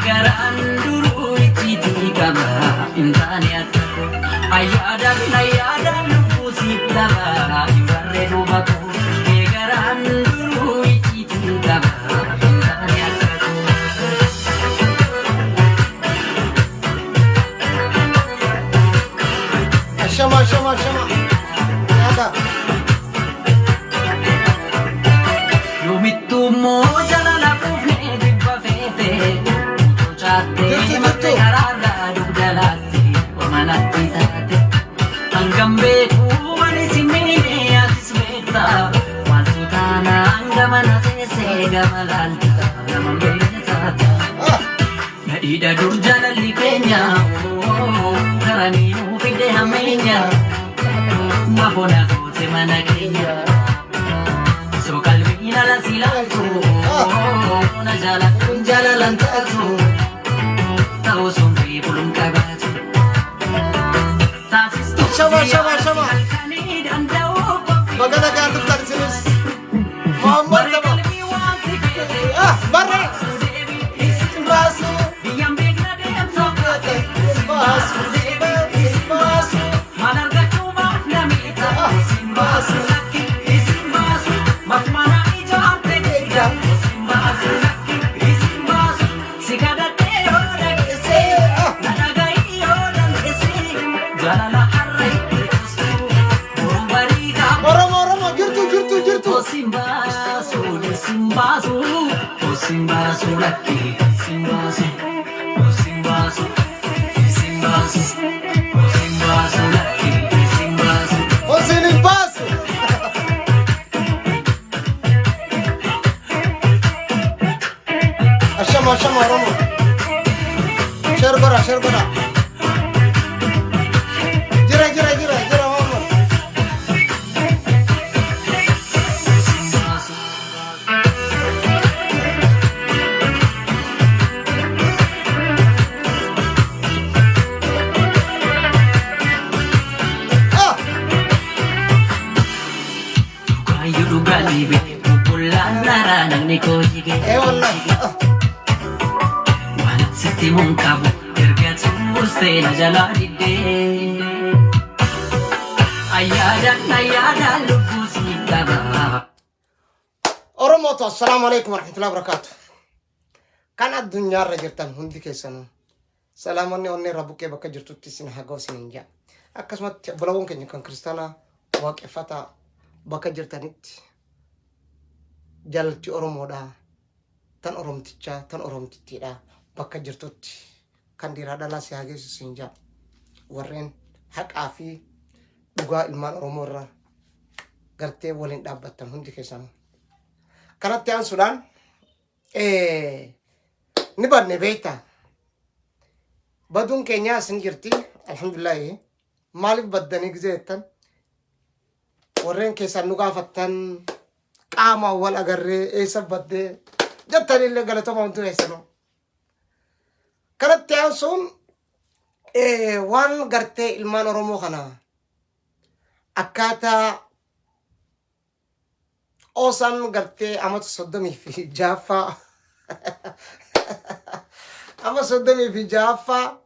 Garaan duruu icciitii qaba hin taane akka koo ayyaadaan ayyaadaan lubbuu siif qaba hin barree duuba koo garaan duruu icciitii qaba hin taane akka koo. Ashama, ashama, ashama. Nyaata. Yoomittuu immoo jalala quufnee jibba feete utuu caattee Jirtu, jirtu. matte karaarraa dugda laatte ormanatti taate. Hangam beekuu ani si miine atis beekta maaltu taanaan gama na teessee gama laalta nama hin beekne taata. Ah, Nadhiidha dur jaalalli keenya karanii nuu fide hammeenya mafoona goote mana keenya. So qalbiin ala si laaltu na jaalattuun jaalalan taatu ta'uu sun beekuluun qabaatu. Taasistu Shama, shama, shama. halkanii danda'uu qophii. Baga nagaan dhuftan isinis. Muhammad Barree Tama. qalbii waan si feete. Ah, barree. Deebii Baasu. biyyaan beekna deemsa. Baasu. Baasu. Maal argachuu maaf namiidha? Isin baasu lakki, isin baasu. Matumaana ijaarte deega. Isin baasu lakki, isin baasu. Si kadhadhee yoo dhageesse, na dhagahi yoo dandeesse. Jaalala har'a itti qostu, boru barii qabu. Oromo, Oromo, jirtu, jirtu, jirtu. Isin baasu, isin baasu. Isin baasu lakki, isin baasu. Isin baasu, isin baasu. Isin baasu lakki, isin baasu. Isin hin baasu. Ashama, ashama, Oromo. Share godha, share godha. Jira, jira, jira, jira, Muhammad. Isin baasu. Ah, Dhugaayyuu dhugaa dhiibe, bubbullaan naraa namni koo jige. Eh, wallahi. Ah, Waan sitti mun qabu, erga xumurtee na jalaa diddee. Ayyaadaan ayyaadaan lubbuu siif qaba. Oromooto, assalaamu alaikum warahmatullahi wabarakatuh. Kan addunyaarra jirtan hundi keessanuu salaamonni onnee irraa buqqee bakka jirtutti isin haa ga'u isiniin jedha. Akkasumatti obbolawwan keenya kan kiristaanaa waaqeffataa bakka jirtanitti jaalalti Oromoodhaa tan Oromtichaa tan Oromtittiidhaa bakka jirtutti kan dhiiraa dhalaa si haa geessu isin jedha. Warreen haqaa fi dhugaa ilmaan Oromoo irra gartee waliin dhaabbattan hundi keessanuu. Kanatti aansuudhaan ni badne beektaa. Baduun keenya asin jirti. Alhamdulillahi. Maaliif baddanii gizee jettan? Warreen keessaan nu gaafattan qaamaan wal agarree eessa baddee jettanillee galatooma hundi keessanuu. Kanatti aansuun waan gartee ilmaan Oromoo kana akkaataa Oosaan gartee amata 36ffaa ama 36ffaa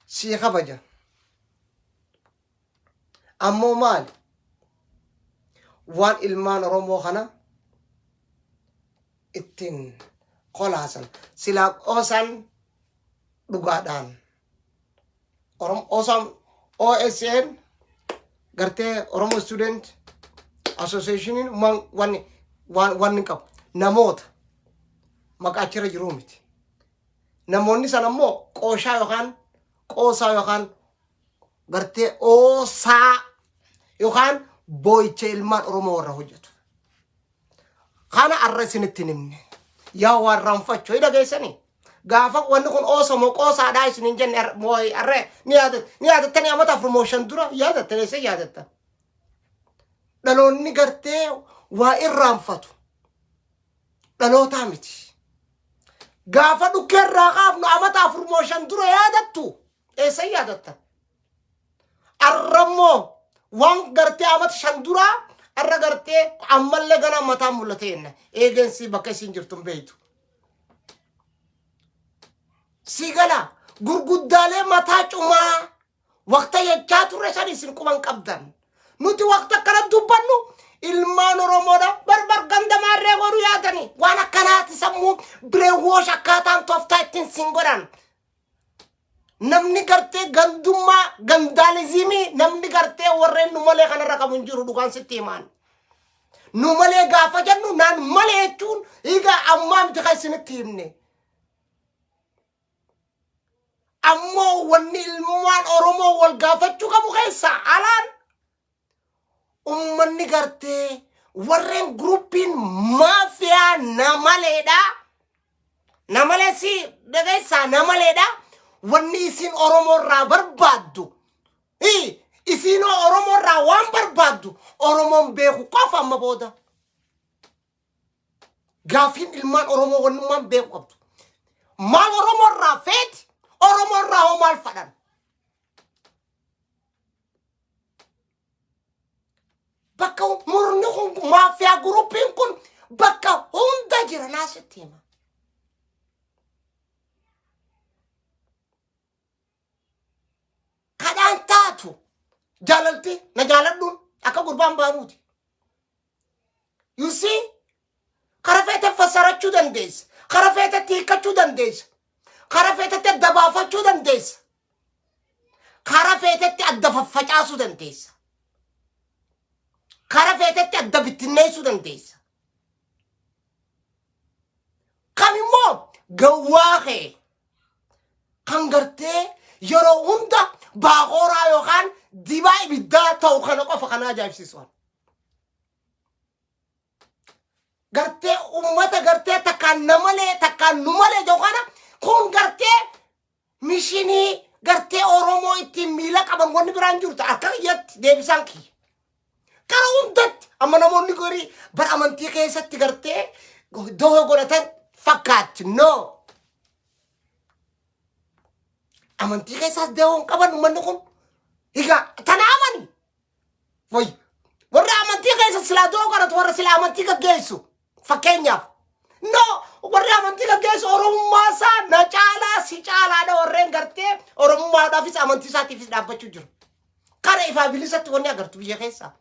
sii kabaja. Ammoo maali? Waan ilmaan Oromoo kana ittiin kolaasan. Silaa Oosaan dhugaadhaan Oosaan OSN gartee Oromo Student Associationiin waan waan waan waan hin qabu. Namoota maqaa achirra jiruu miti. Namoonni sana immoo qooshaa yookaan qoosaa yookaan gartee oosaa yookaan boo'icha ilmaan Oromoo warra hojjetu. Kana arra isinitti hin himne. Yaa waan raanfachuu hidha geessanii. Gaafa wanni kun oosa moo qoosaadhaa isin hin jenne arra ni yaadattanii amata 4 moo 5 dura yaadattan eessa yaadattan. Dhaloonni gartee waa irraanfatu. Dhalootaa miti. Gaafa dhukkeerraa kaafnu amata 4 moo 5 dura yaadattu eessa yaadattan. Arrammoo waan gartee amata 5 duraa arra gartee ammallee gana mataa mul'ate jenna. Eegeensi bakka isin jirtu hin beektu. Si gala gurguddaalee mataa cumaa waqta jechaa turre san isin quban qabdan. Nuti waqta akkana dubbannu ilmaan Oromoodha barbar ganda maarree godhu yaadani waan akkanaati sammuu brainwash akkaataan tooftaa ittiin sin godhan. Namni gartee gandummaa gandaalizimii namni gartee warreen nu malee kanarra qabu hin jiru dhugaan sitti himaan. Nu malee gaafa jennu naan malee jechuun egaa ammaa miti kan isinitti himne. Ammoo wanni ilmaan Oromoo wal gaafachuu qabu keessaa alaan ummanni gartee warreen groupiin maafiyaa namaleedha. Namalee si dhageessaa namaleedha. Wanni isin Oromoo irraa barbaaddu. Isinoo Oromoo irraa waan barbaaddu Oromoon beeku qofa amma booda. Gaafiin ilmaan Oromoo wannummaan beeku qabdu. Maal Oromoo irraa feeti? Oromoo irraa hoo maal fadhan? Bakka murni kun maafiyaa groupiin kun bakka hunda jira naasitti hima. Kadhaan taatu jaalalti na jaaladhuun akka gurbaan baanuuti. You see? Kara feete fassarachuu dandeessa. Kara feetetti hiikkachuu dandeessa. Kara feetetti adda baafachuu dandeessa. Kara feetetti adda faffacaasuu dandeessa. Kara feetetti adda bittinneessuu dandeessa. Kan immoo gawwaa kee kan gartee yeroo hunda baaqooraa yookaan dibaa ibiddaa ta'u kana qofa kana ajaa'ibsiisu. Gartee ummata gartee takkaan namalee takkaan nu malee jedhu kana kun gartee mishinii gartee Oromoo ittiin miila qaban wanni biraan jirtu akka kiyyatti deebisaan kiyya. Kara hundatti amma namoonni garii bar amantii keessatti gartee dahoo godhatan fakkaatti. No. Amantii keessaas dahoo hin qaban uummanni kun. Egaa tana amani. Wayy. Warra amantii keessa silaa dahoo godhatu warra silaa amantii gaggeessu. Fakkeenyaaf. No, warri amantii gaggeessu Oromummaa isaa na caalaa si caalaadha warreen gartee Oromummaadhaafis amantii isaatiifis dhaabbachuu jiru. Kana ifaa bilisatti wanni agartu biyya keessaa.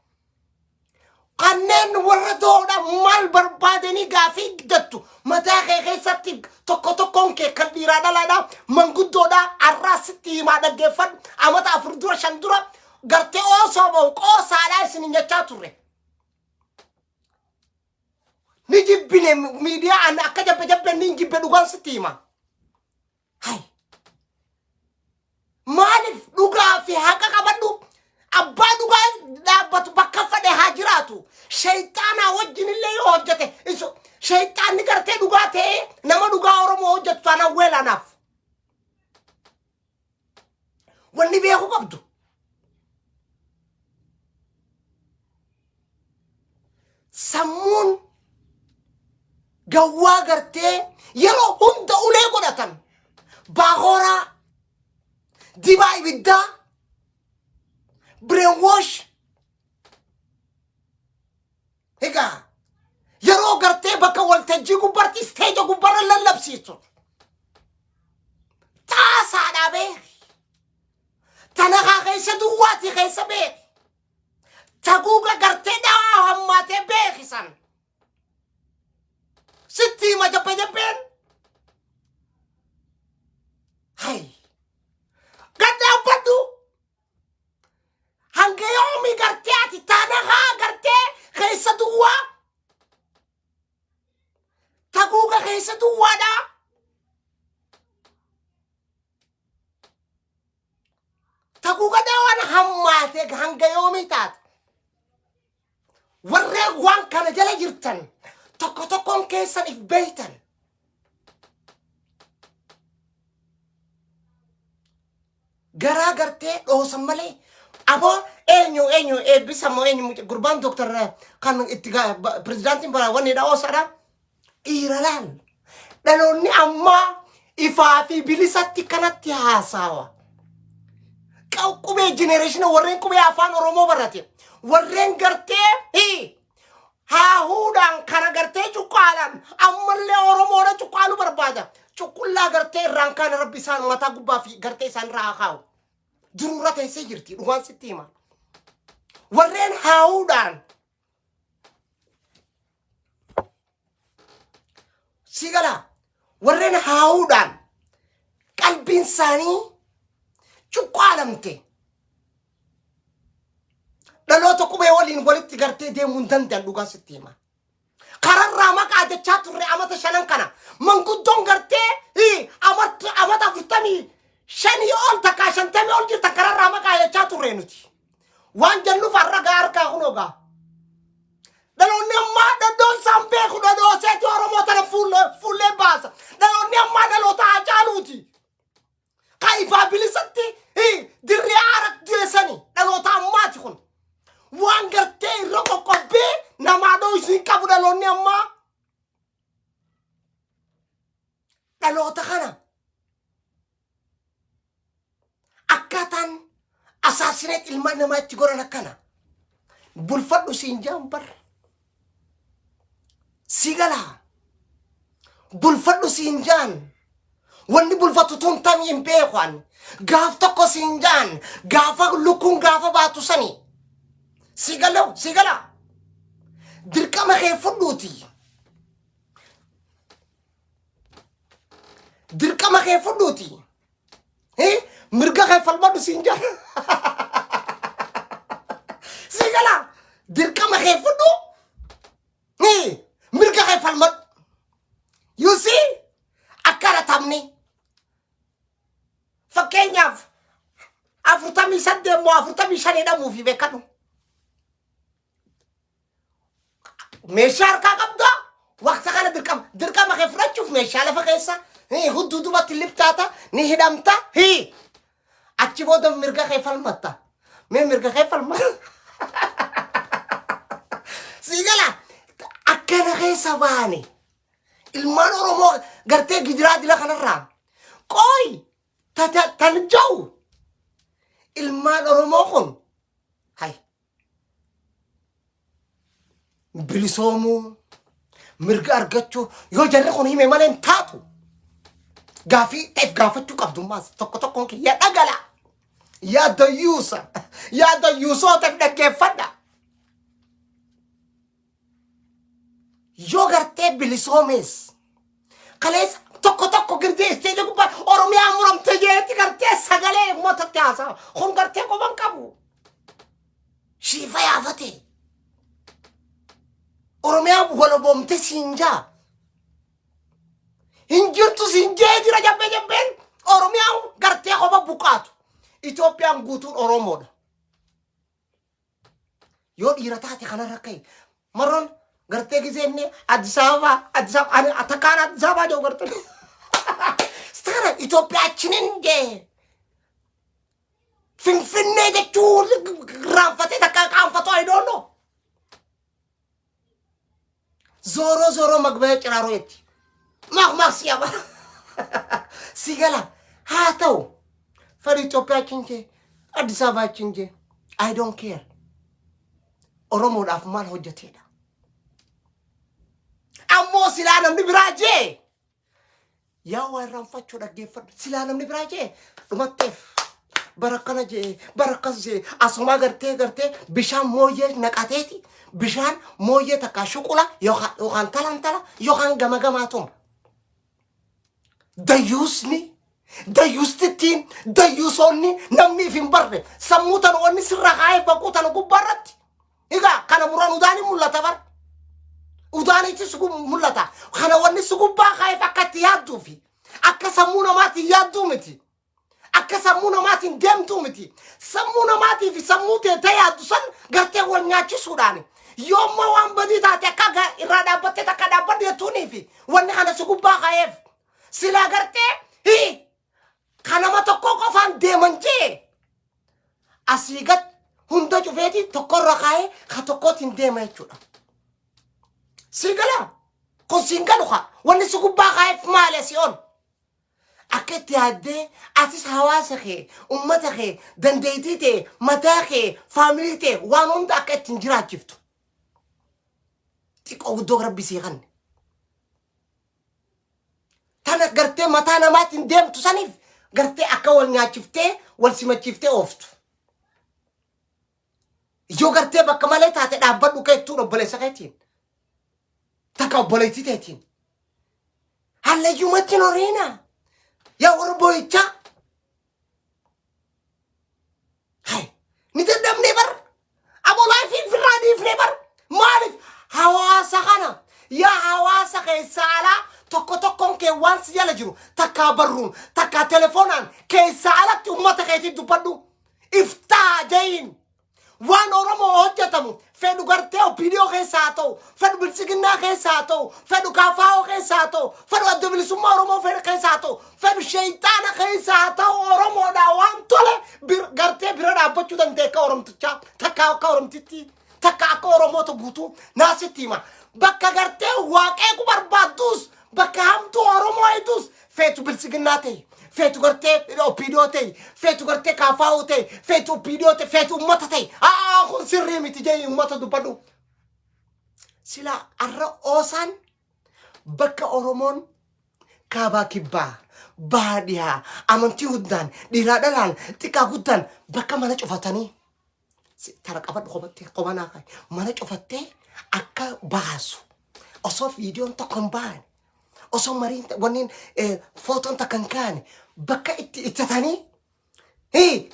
Kanneen warra doodha maal barbaadanii gaafii dattu mataa kee keessatti tokko tokkoon kee kan dhiiraa dhalaadha manguddoodha arraa sitti himaa dhaggeeffadhu amata 4 dura 5 dura gartee osoo bahu qoosaadhaa isin hin jechaa turre. Ni jibbine miidiyaa an akka jabbe jabbe ni jibbe dhugaan sitti hima. Hai. Maaliif dhugaa fi haqa qabadhu abbaa dhugaa dhaabbatu bakka fedhe haa jiraatu. Shayxaanaa wajjin illee yoo hojjete isu shayxaanni gartee dhugaa ta'ee nama dhugaa Oromoo hojjetu taanaan weelaanaaf. Wanni beekuu qabdu. Sammuun gawwaa gartee yeroo hunda ulee godhatan baakoraa dibaa ibiddaa brainwash egaa yeroo gartee bakka waltajjii gubbarti isteeja gubbarra lallabsiistu xaasaadhaa beeki tanakaa keessa duwwaatii keessa beeki taguuga gartee dhawaa hammaatee beekisan sitti hima jabbe jabbeen hay gad dhaabbadhu hanga yoomii gartee ati tanakaa gartee keessa duwwaa taguuga keessa duwwaadhaa taguuga dhawaan hammaatee hanga yoomii taate warreen waan kana jala jirtan tokko tokkoon keessan if beeytan garaa gartee dhoosan malee aboo eenyu eenyu eebbisa moo eenyu gurbaan doktar kan itti pirezidaantiin bara wanni dhoosadha dhiira laal dhaloonni ammaa ifaa fi bilisatti kanatti haasawa. Qubee generation warreen qubee afaan Oromoo barate warreen gartee haahuudhaan kana gartee cuqqaalan ammallee Oromoodha cuqqaaluu barbaada. Cuqullaa gartee irraan kaane rabbi isaan mataa gubbaa fi gartee isaan irraa haa kaa'u. Dururra teessee jirti dhugaan sitti hima. Warreen haa'uudhaan si galaa warreen haa'uudhaan qalbiin isaanii cuqqaalamte dhaloota qubee waliin walitti gartee deemuu hin danda'an dhugaan sitti hima. Kararraa maqaa jechaa turre amata shanan kana manguddoon gartee amata 45 ol takkaa 50 ol jirtan kararraa maqaa jechaa turre nuti. Waan jennuuf har'a gaa harkaa kunoo gaa. Dhaloonni ammaa dhadhoonsaan beeku dhadhooseeti Oromoo tana fuullee baasa. Dhaloonni ammaa dhaloota Haacaaluuti. Ka ifaa bilisatti dirree aara du'e sani dhaloota ammaati kun. Waan gartee irra qoqqobbee namaa dho'isu hin qabu dhaloonni ammaa. Dhaloota kana akkaataan assaassinate ilma namaa itti godhan akkana. Bulfadhu siin jaan bar. Si galaa. Bulfadhu siin jaan. Wanni bulfatu tun tamii hin beeku ani. Gaaf tokko siin jaan gaafa lukkuun gaafa baatu sani. Si galaa si galaa. Dirqama kee fudhuuti. Dirqama kee fudhuuti. Mirga kee falmadhu siin jaan. Si galaa. Dirqama kee fudhu. Mirga kee falmadhu. You see? Akkana taphni. Fakkeenyaaf 48 moo 45 hidhamuu fi beekadhu. Meeshaa harkaa qabdaa waqta kana dirqama kee fudhachuuf meeshaa lafa keessa hudduu dubatti liftaata ni hidhamta hii achi booda mirga kee falmatta. Mee mirga kee falma. Sii gala akkana keessa baane ilmaan Oromoo gartee gidiraa dila kanarraa qooy tan jau ilmaan Oromoo kun hay bilisoomuu mirga argachuu yoo jarri kun hime malee hin taatu. Gaafii ta'eef gaafachuu qabdummaas tokko tokkoon kiyya dhagala. Yaa dayyuusa yaa dayyuusoota dhaggeeffadha. Yoo gartee bilisoomees kaleessa tokko tokko girdee isteeja gubbaa Oromiyaa muramte jeetti gartee sagalee uummatatti haasa'a. Kun gartee qoban qabu. Shiifa yaafate. Oromiyaa walaboomte siin jaa. Hin jirtu siin jee jira jabbee jabbeen Oromiyaan gartee qoba buqaatu. Itoophiyaan guutuun Oromoodha. Yoo dhiira taate kanarra ka'e marroon gartee gisee inni Addis Ababa Addis Ababa ani takkaan Addis Ababa jedhu gartee. Sana Itoophiyaachinin jee. Finfinnee jechuun raanfatee takkaa qaanfatoo I don't know. Zooroo zooroo magbaya ciraaroo jetti. Maak maak si aba. Si gala haa ta'u. Fedhi Itoophiyaachin jee Addis Ababaachin jee I don't care. Oromoodhaaf maal hojjeteedha. Ammoo silaa namni biraa jee yaa waa irraanfachuu dhaggeeffadhu. Silaa namni biraa jee dhumatteef bara akkana jee bara akkas jee asumaa gartee bishaan mooyyee naqateeti bishaan mooyyee takkaa shuqula yookaan talantala yookaan gama gamaa tuma. Dayyuusni dayyuustittiin dayyuusoonni namni if hin barre sammuu tana wanni sirra kaa'ee baquu tana gubbaa irratti. Egaa kana muran udaani mul'ata bar. Udaaniitis mul'ata. Kana wanni si gubbaa kaa'eef akka itti yaadduu fi akka sammuu namaatiin yaadduu miti. Akka sammuu namaatiin deemtuu miti. Sammuu namaatii fi sammuu tee ta yaaddu san gartee wal nyaachisuudhaan. Yoomma waan badii taate akka irraa dhaabbattee takka dhaabbadhu jettuunii fi wanni kana si gubbaa kaa'eef. Silaa gartee hii kan nama tokko qofaan deeman jee asii gad hunda cufeeti tokkorra kaa'ee ka tokkootiin deema jechuudha. Sii galaa? Kun siin galu kaa. Wanni si gubbaa kaa'eef maali asii ol? Akka itti yaaddee atis hawaasa kee, ummata kee, dandeettii tee, mataa kee, faamilii tee waan hunda akka ittiin jiraachiftu. Xiqqoo guddoo rabbi sii kanne. Tana gartee mataa namaatiin deemtu saniif gartee akka wal nyaachiftee wal simachiiftee ooftu. Yoo gartee bakka malee taate dhaabbadhu keettuun obboleessa keetiin. Takka obboleettii teetiin. Hallayyumatti hin horiina. Yaa warra boo'ichaa. Hai, ni dadhabnee bar. Aboo laayifii firraa dhiifnee bar. Maaliif hawaasa kana yaa hawaasa keessa alaa tokko tokkoon kee waan si jala jiru takkaa barruun takkaa telefoonaan keessa alatti ummata keetii dubbadhu. Iftaa ja'iin. Waan Oromoo hojjetamu fedhu gartee OPDO keessa haa ta'u, fedhu Biltsiginnaa keessa haa ta'u, fedhu KFO keessa haa ta'u, fedhu Adda Bilisummaa Oromoo fedhu keessa haa ta'u, fedhu sheeyxaana keessa haa ta'u Oromoodhaa waan tole gartee bira dhaabbachuu danda'e akka Oromtichaa, takka akka Oromtittii, takka akka Oromoota guutuu naasitti hima. Bakka gartee waaqeequ barbaadduus, bakka hamtuu Oromoo eetus feetu Biltsiginnaa ta'e, feetu gartee OPDO ta'e, feetu gartee KFO ta'e, feetu OPDO ta'e, feetu ummata ta'e. Aa kun sirrii miti jee ummata dubbadhu. Sila arra oosaan bakka Oromoon kaabaa kibbaa bahaa dhihaa amantii hundaan dhiiraa dhalaan xiqqaa guddaan bakka mana cufatanii tara qabadhu kophatti qobanaa kaa'e mana cufattee akka baasu osoo viidiyoon tokko hin baane osoo mariin wanniin footoon takka hin kaane bakka itti ittatanii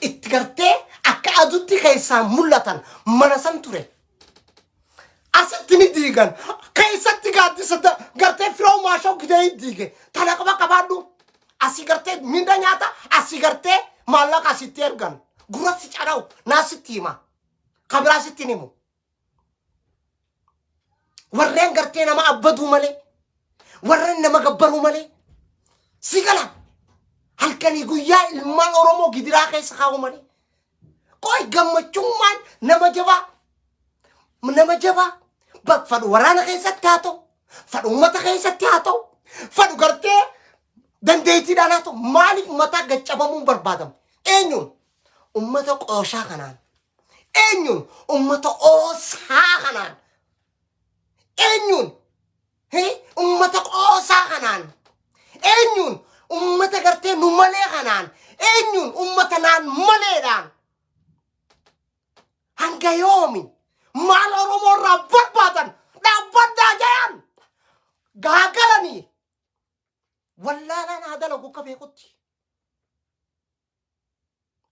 itti gartee akka aduutti keessaan mul'atan mana san ture. Asitti ni diigan keessatti gaaddisa gartee firoo maashoo gidee hin diige tana qaba qabaadhu asii gartee minda nyaata asii gartee maallaqa asitti ergan gurra si cadha'u naa sitti hima kabiraa sitti hin himu. Warreen gartee nama abbaduu malee warreen nama gabbaruu malee si gala halkanii guyyaa ilmaan Oromoo gidiraa keessa kaa'u malee. Qoy gammachummaan nama jabaa nama jabaa fadhu waraana keessatti haa ta'u fadhu uummata keessatti haa ta'u fadhu gartee dandeettiidhaan haa ta'u maaliif mataa gaccabamuun barbaadama eenyuun uummata qooshaa kanaan eenyuun uummata oosaa kanaan eenyuun uummata qoosaa kanaan eenyuun uummata gartee nu malee kanaan eenyuun uummata naan maleedhaan hanga yoomi maal Oromoo irraa barbaadan dhaabbaddaa jayan gaagalanii wallaalaan haa dalagu akka beekutti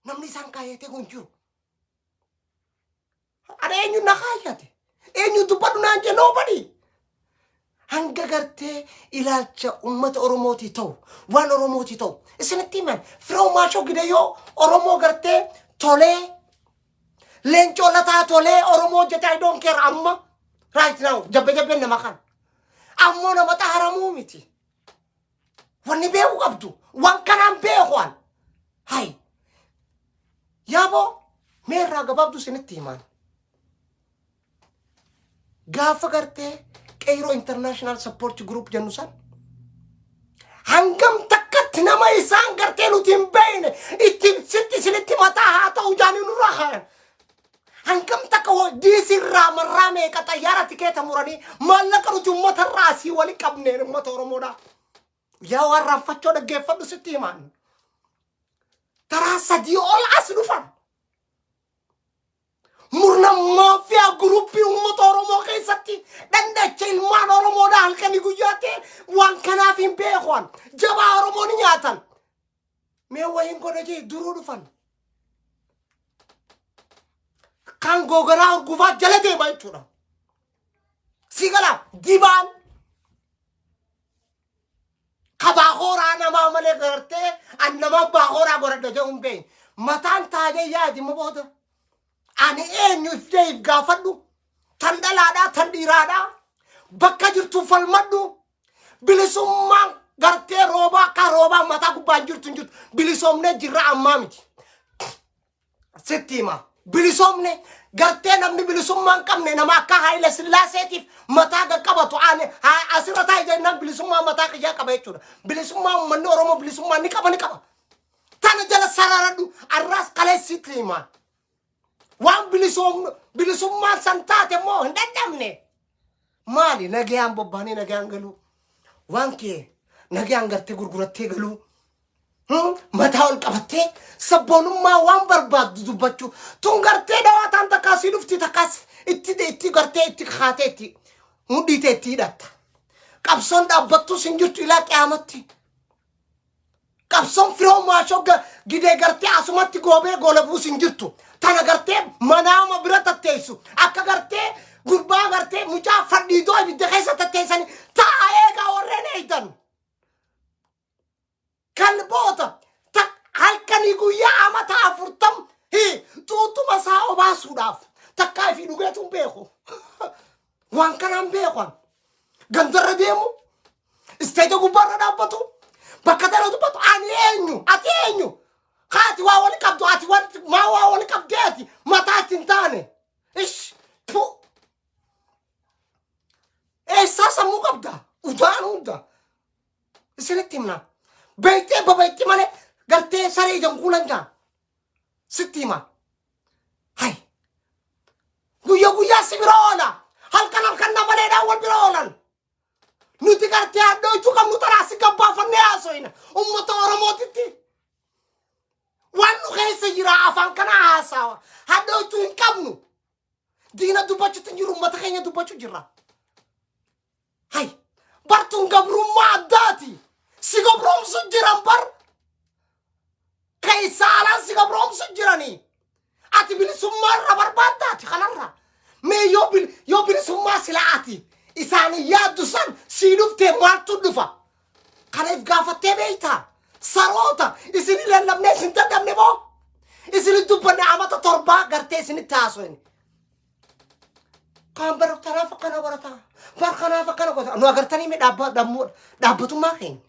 namni isaan kaayyatee kun jiru. Ana eenyu na kaayyate? Eenyu dubbadhu naan jee nobody. Hanga gartee ilaalcha uummata Oromootii ta'u waan Oromootii ta'u isinitti himan firoo maashoo gidayyoo Oromoo gartee tolee leencoo lataa tolee Oromoo hojjetaa I don't care amma right now jabbe jabbeen nama kan ammoo nama xaaramuu miti. Wanni beeku qabdu waan kanaan beeku an. Hay yaaboo mee irraa gabaabdu isinitti himan. Gaafa gartee Qeyroo International Support Group jennu san hangam takkatti nama isaan gartee nuti hin beekne itti sitti isinitti mataa haa ta'u jaanii nurraa kaayan. Hangam takka diisii irraa marraa meeqa xayyaara tikeeta muranii maallaqa nuti uummata irraa asii wali qabneen uummata Oromoodhaa. Yaa waan raanfachoo dhaggeeffadhu sitti himaan. Taraa sadii ol as dhufan. Murna maafiyaa guruppii uummata Oromoo keessatti dhandhacha ilmaan Oromoodhaa halkanii guyyaa ta'e waan kanaaf hin beekuan. Jabaa Oromoo ni nyaatan. Mee wayiin godha jee duruu dhufan. Kan gogaraa urgufaa jala deema jechuudha. Si gala dibaan kabaa horaa namaa malee gartee an namaa baa horaa godhadha jedhu hin beekne. Mataan taajee yaadi ma booda. Ani eenyu if jee if gaafadhu. Tan dhalaadhaa tan dhiiraadhaa. Bakka jirtu falmadhu. Bilisummaan gartee roobaa akka roobaa mataa gubbaan jirtu hin jirtu. Bilisoomnee jirra ammaa miti. Sitti hima. Bilisoomne gartee namni bilisummaa hin qabne nama akka Haayila Sillaaseetiif mataa qaqqabatu ani asirra taa'e jennaan bilisummaa mataa kiyyaa qaba jechuudha. Bilisummaa uummanni Oromoo bilisummaa ni qaba ni qaba. Tana jala sararadhu arraas kaleessitti hima. Waan bilisoomnu bilisummaan san taate immoo hin dadhabne. Maali nagayaan bobbaanii nagayaan galuu. Waan kee Nagaan gartee gurgurattee galuu. Mataa ol qabattee sabboonummaa waan barbaaddu dubbachuu. Tun gartee dhawaa taan takkaa sii dhufti, takkaas itti itti gartee itti kaatee itti mudhiitee itti hidhatta. Qabsoon dhaabbattus hin jirtu ilaa qiyaamatti. Qabsoon firoo maashoo gidee gartee asumatti goobee goolabuus hin jirtu. Tana gartee manaama bira tatteessu. Akka gartee gurbaa gartee mucaa fadhiidoo ibidda keessa tatteessanii ta'a eegaa warreen eegdan. Kalboota halkanii guyyaa amata 40 xuuxuma isaa obaasuudhaaf takkaa ifii dhugeetu hin beeku. Waan kanaan beekan. Gandarra deemu, isteeja gubbaarra dhaabbatu, bakka tana dubbatu, ani eenyu, ati eenyu? Kaati waa wali qabdu, ati maa waa wali qabdee ati mataa itti hin taane. Ish, pu. Eessaa sammuu qabda? Udaan hunda. Isinitti himna. Beektee babaytti malee gartee saree ijaan kuulan jaa. Sitti hima. Hai. Guyyaa guyyaa si bira oola. Halkan halkan namaleedhaan wal bira oolan. Nuti gartee hadhooytuu qabnu taraa si gabbaafannee haasoyna. Uummata Oromootitti. Waan nu keessa jira afaan kana haasawa. Hadhooytuu hin qabnu. Diina dubbachuutti hin jiru, uummata keenya dubbachuu jirra. Hai. Bartuun gabrummaa addaati. Si gabroomsu jiran bar. Keessa alaan si gabroomsu jiranii. Ati bilisummaa irra barbaaddaati kanarra. Mee yoo bilisummaa sila ati isaanii yaaddu san sii dhuftee maaltu dhufa? Kanaaf gaafattee beektaa? Saroota isin lallabnee isin dadhabne moo? Isin dubbanne amata 7 gartee isinitti haasofne. Kaan bara kanaaf akkana godhata. Bar kanaaf akkana godhata. Nu agartanii mi dhaabbatummaa keenya?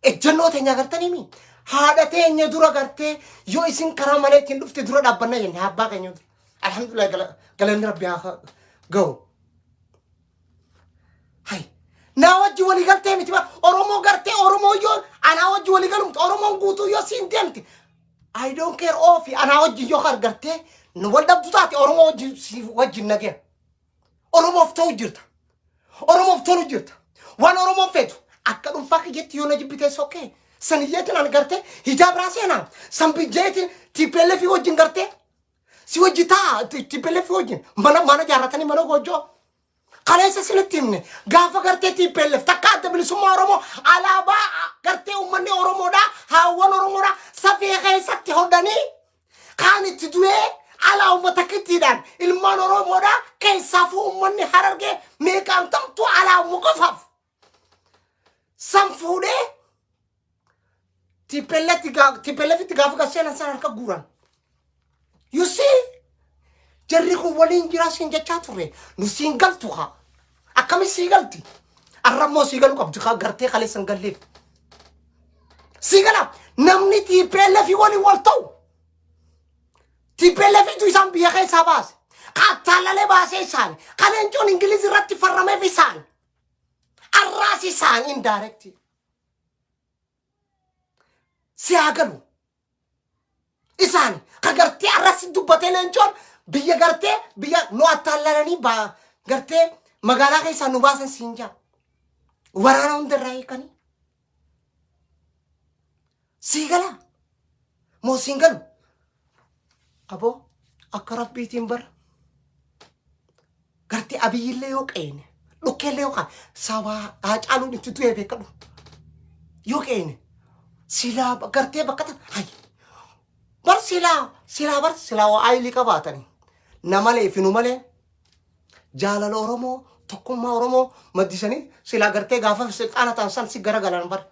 Ejjennoo teenya agartanii mi? Haadha teenya dura gartee yoo isin karaa malee ittiin dhufte dura dhaabbanna jenne abbaa keenya dura. Alhamdulillah, galanni Rabbi haa ga'u. Hai. Naa wajji walii galtee miti ba Oromoo gartee Oromoo yoo anaa wajji walii galu miti, Oromoon guutuu yoo siin deemte, I don't care. Oofi anaa wajji yoo gartee nu wal dhabdu taate, Oromoo wajji si wajjin nagaya. Oromoof ta'u jirta. Oromoof tolu jirta. Waan Oromoon feetu akka dhuunfaa kiyyetti yoo na jibbite sokkee saniyyeetiin ani gartee hijaab raa seenaa san bijjeetiin TPLF wajjin gartee si wajji taa, TPLF wajjin mana mana jaarratanii, mana goojjoo. Kaleessa isinitti himne, gaafa gartee TPLF takka Adda Bilisummaa Oromoo alaabaa gartee uummanni Oromoodhaa, haawwan Oromoodhaa safee keessatti hodhanii kaan itti du'ee alaa uummata kittiidhaan ilmaan Oromoodhaa keessaafuu uummanni Harargee meeqaan tamtu alaa qofaaf san fuudhee TPLFitti gaafa garseenan san harka guuran. You see? Jarri kun waliin jira siin jechaa turre. Nu siin galtu haa. Akkami sii galti? Arrammoo sii galuu qabdi haa, gartee kaleessa hin galleef. Sii gala, namni TPLF waliin wal ta'u. TPLF tu isaan biyya keessaa baase. Kattaalalee baasee isaan. Ka leencoon Ingiliz irratti farrameef isaan. Arraas isaan indirect. Si haa galu. Isaan ka gartee arras dubbatee leencoon biyya gartee biyya nu attaallalanii gartee magaalaa keessaa nu baasan siin jaa. Waraana hundarraa hiikanii. Sii galaa? Moo siin galu? Aboo, akka Rabbiitiin bara. Gartee Abiyyillee yoo qeene, dhukkeellee yoo kaan sabaa Haacaaluun itti du'ee beekadhu. Yoo qeene silaa gartee bakka tan hay. Bar silaa silaa bar silaa waa aayilii qabaatanii namalee fi nu malee jaalala Oromoo, tokkummaa Oromoo maddisanii silaa gartee gaafa silxaana ta'an san si garagalan bar.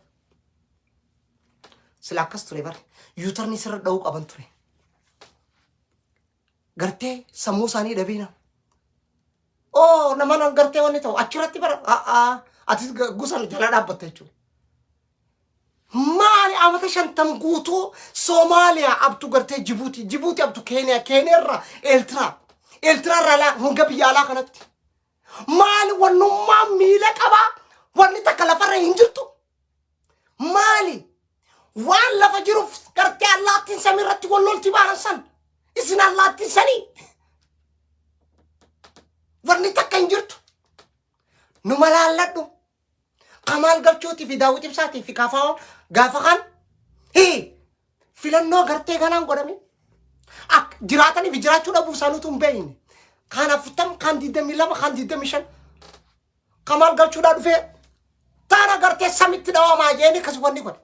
Sila akkas ture bar. U-turn sirra dha'uu qaban ture. Gartee sammuu isaanii dhabiina. Oo, nama nan gartee wanni ta'u achirratti bara atis gusan jala dhaabbatta jechuudha. Maali, amata 50 guutuu Soomaaliyaa abtu gartee Jibuutii, Jibuutii abtu Keeniyaa, Keeniyaarraa Eeltiraa, Eeltiraarraa alaa hanga biyya alaa kanatti. Maali, wannummaa miila qabaa, wanni takka lafarra hin jirtu. Maali, waan lafa jiruuf gartee allaattiin samii irratti wal lolti baaran san isin allaattiin sanii wanni takka hin jirtu. Nu malaalladhu. Kamaal Galchuutii fi Daawwit Ibsaatii fi Kaafaawwan gaafa kan hii filannoo gartee kanaan godhame ak jiraatanii fi jiraachuu dhabuu isaaniitu hin beekne. Kaan 40, kaan 22, kaan 25. Kamaal Galchuudhaa dhufee taana gartee samitti dhawamaa jeeni akkas wanni godhe.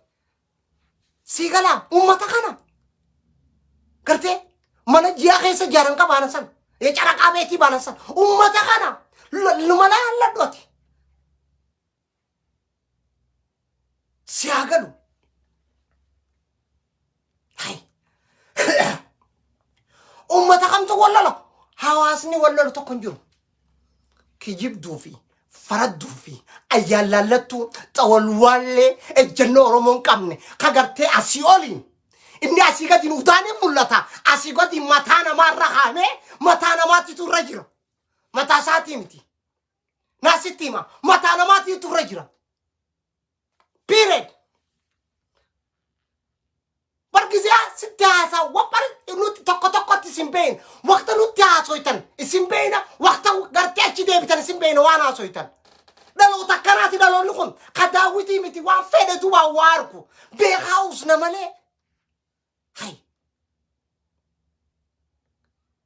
Sii galaa uummata kana gartee mana ji'a keessa ijaaran qabaanan sana caraqaa beetii baanan sana uummata kana numa laalladhu ati. Si haa galu. Hai. Uummata kamtu wal lola? Hawaasni wal lolu tokko hin jiru. Kijibduu fi faradduu fi ayyaanlaallattuu xawalwaallee ejjennoo Oromoo hin qabne ka gartee asii oliin inni asii gadi nuuf taanee mul'ata. Asii gadi mataa namaarra kaa'amee mataa namaatitu irra jira. Mataa isaatii miti. Naa sitti hima. Mataa namaatiitu irra jira. Period. Bargizee sitti haasaa wapar nuti tokko tokkotti isin beeyna. Waqta nutti haasoytan isin beeyna. Waqta gartee achi deebitan isin beeyna waan haasoytan. Dhaloota akkanaati dhaloonni kun ka daawwitii miti waan fedhetu waan waa argu. Beekaa usna malee. Hay.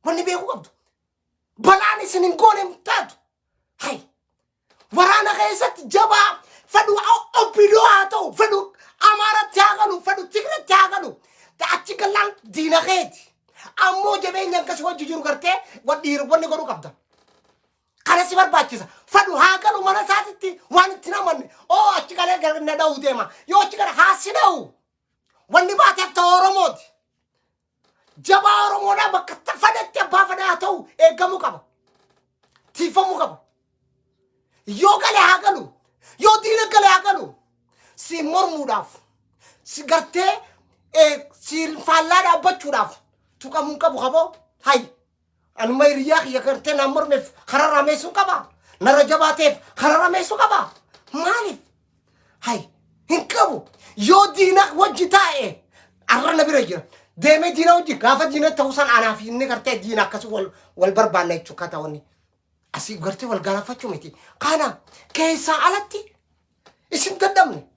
Wanni beekuu qabdu. Balaan isin hin goone hin taatu. Hay. Waraana keessatti jabaa fedhu obbidoo haa ta'u fedhu Amaaratti haa galu fedhu Tigretti haa galu achi gallaan diina keeti. Ammoo jabeenya akkasii wajji jiru gartee wanni godhuu qabda. Kana si barbaachisa. Fedhu haa galu mana isaatitti waan itti namanne. Oo achi galee gara na dha'uu deema. Yoo achi gala haa si dha'u. Wanni baateef ta'u Oromooti. Jabaa Oromoodhaa bakka fedhetti abbaa fedhe haa ta'u eegamuu qaba. Tiifamuu qaba. Yoo gale haa galu. Yoo diina gale haa galu. Si mormuudhaaf, si gartee si faallaa dhaabbachuudhaaf tuqamuu hin qabu qaboo. Hayi. Anuma hiriyaa kiyya gartee naan mormeef karaa rameessuu qaba. Narra jabaa ta'eef karaa rameessuu qaba. Maaliif? Hayi. Hin qabu. Yoo diina wajji taa'e arra na bira jira. Deemee diina wajji gaafa diina ta'uu san anaaf inni gartee diina akkasii wal wal barbaanna jechuudha kataa Asii gartee wal galaafachuu miti. Kana keessaa alatti isin dadhabne.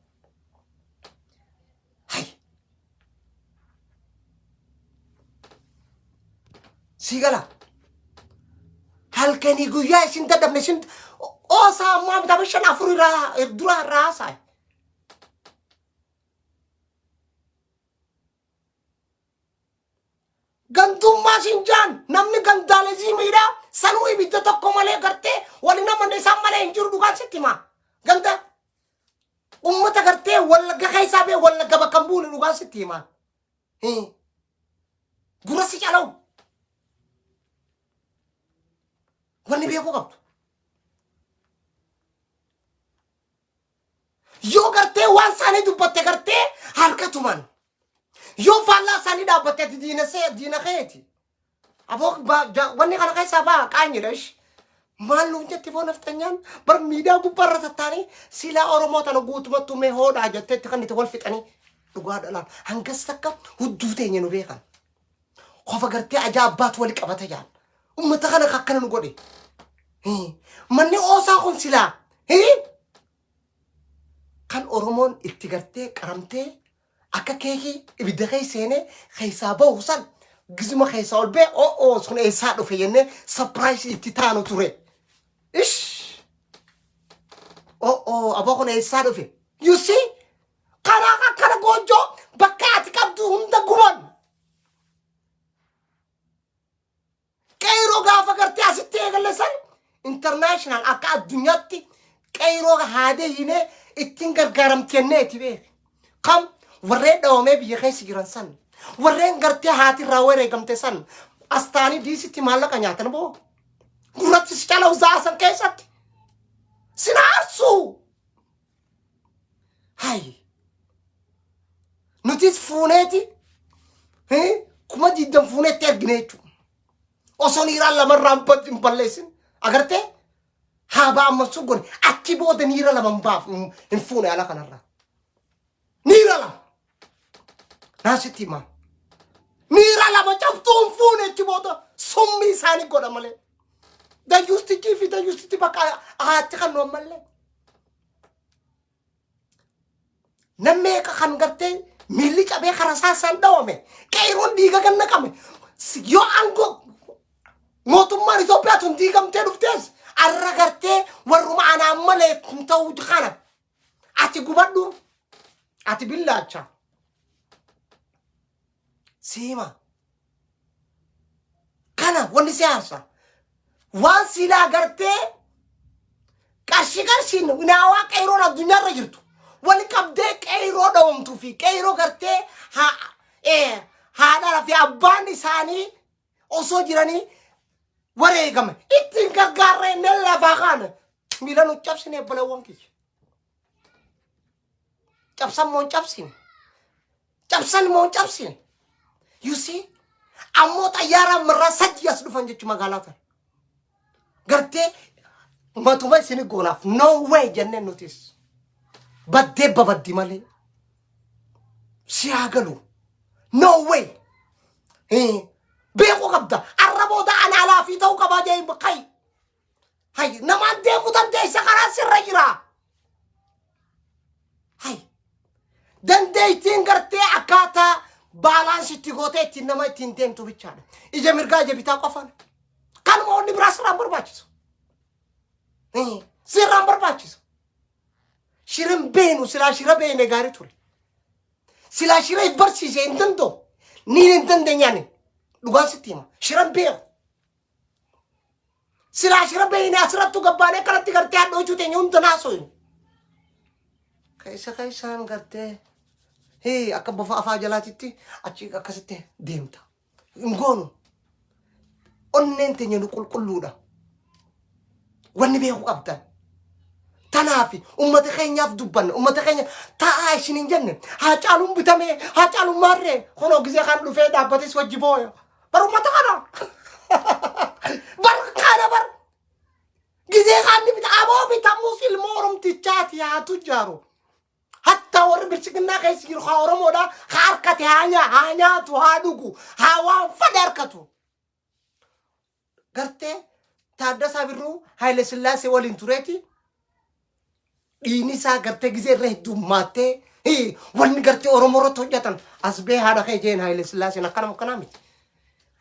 Hay. Sii gala. Halkanii guyyaa isin dadhabne isin oosaa ammaa bitama shan afur irraa dura irraa haasaa'e. Gantummaa siin jaan namni gandaalezimiidha sanuu ibidda tokko malee gartee waliin amanne isaan malee hin jiru dhugaan sitti himaa. Ganda ummata gartee wallagga keessaa bee wallagga bakka hin buune dhugaan sitti himaa. Gurra si calawu. Wanni beekuu qabdu. Yoo gartee waan isaanii dubbatte gartee harka tuman. Yoo faallaa isaanii dhaabbatte ati diina see diina keeti. Aboo wanni kana keessaa ba'a qaanyidha ishi. Maal nuun jetti boo nafxanyaan bar miidiyaa gubbaarra tattaanii silaa Oromoo tana guutumattuu mee hoodhaa jetteetti kan itti wal fixanii dhugaa dhalaan hangas takka hudduu teenya nu beekan. Qofa gartee ajaa abbaatu wali qabata jaan. Ummata kana akkana nu godhe. Manni oosaa kun silaa kan Oromoon itti gartee qaramtee akka keekii ibidda keessa seenee keessaa bahu san gizuma keessaa ol bee o'oo sun eessaa dhufe jennee sapiraayisii itti taanu ture. Ish! O'oo aboo kun eessaa dhufe? You see? Karaa akkana goojjoo bakka ati qabdu hunda guban. Qeyroo gaafa gartee asitti eegalle san international akka addunyaatti qeyroo haadee hinee ittiin gargaaramtenneeti beeki. Kam warreen dhawamee biyya keessa jiran san warreen gartee haati irraa wareegamte san as ta'anii diisitti maallaqa nyaatan boo gurratti si calawu zaasan keessatti sin aarsuu. Hay. Nutis fuuneeti 20,000 fuuneetti ergine jechuudha. Osoo niiraan lamarraa hin balleessin agartee haa ba'amman sun gone achi booda niira lama hin baaf hin fuune ala kanarraa. Niira lama. Naa sitti himaa. Niira lama cabtuu hin fuune achi booda summii isaanii godha malee. Dayyuustichii fi dayyuustichi bakka haatti kan nu ammallee. Nam meeqa kan gartee miilli cabee karaa saasaan dhawame, qeeroon dhiiga kan naqame. Yoo aangoo mootummaan Itoophiyaa tun diigamtee dhuftees arra gartee warruma anaan malee kun ta'uu kana. Ati gubadhu, ati billaacha. Siima. Kana wanni siyaasa. Waan silaa gartee qarshii qarshiin naawaa qeeroon addunyaarra jirtu wali qabdee qeeroo dhawamtuu fi qeeroo gartee haadhaa fi abbaan isaanii osoo jiranii wareegame ittiin gargaarree inni lafaa kaane miila nu cabsine. Obboleewwan kiyya. Cabsan moo hin cabsine? Cabsan moo hin cabsine? You see? Ammoo xayyaaraan marraa 3 as dhufan jechu magaalaa tana. Gartee matuma isin goonaaf no way jenneen nutis. Baddee babaddi malee. Si haa galu. No way. Beekuu qabda. Arra booda ana alaafii ta'uu qabaa jee kai. Hay, namaan deemuu dandeessa, karaa sirra jira. Hay. Dandeettiin gartee akkaataa balance itti gootee ittiin nama ittiin deemtu bichaadha. Ija mirgaa ija bitaa qofaan. Kanuma, wanni biraa sirraan barbaachisu. Sirraan barbaachisu. Shiran beenu, silaa shira beene gaarii ture. Silaa shira if barsiise hin danda'u. Niin hin dandeenyaani. Dhugaan sitti hima. Shiran beeku. Silaa shira beeyne asirrattu gabbaanee kanatti gartee hadhoochuu teenya hunda naasoo. Keessa keessaan gartee hee akka bofa afaa jalaatitti achi akkasitti deemta. Hin goonu. Onneen teenya nu qulqulluudha. Wanni beekuu qabdan. Tanaaf ummata keenyaaf dubbanna. Ummata keenya taa'aa isin hin jenne. Haa caaluun bitamee, haa caaluun maarree. Kunoo gizee kan dhufee dhaabbates wajji booya. Bar ummata kana. Bar kana bar. Gizee kaan ni bita. Aboo bitamuus ilmoo Oromtichaati haa tujjaaru. Hatta warri bilchiginnaa keessa jiru haa Oromoodha. Haa harkate, haa nyaa, haa nyaatu, haa dhugu, haa waan fedhe harkatu. Gartee Taaddasaa Birruu Haayile Sillaasee waliin tureeti. Dhiigni isaa gartee gizee irra heddummaattee wanni gartee Oromoo irratti hojjetan as bee haadha kee jeen Haayile Sillaaseen akkanama akkanaa miti.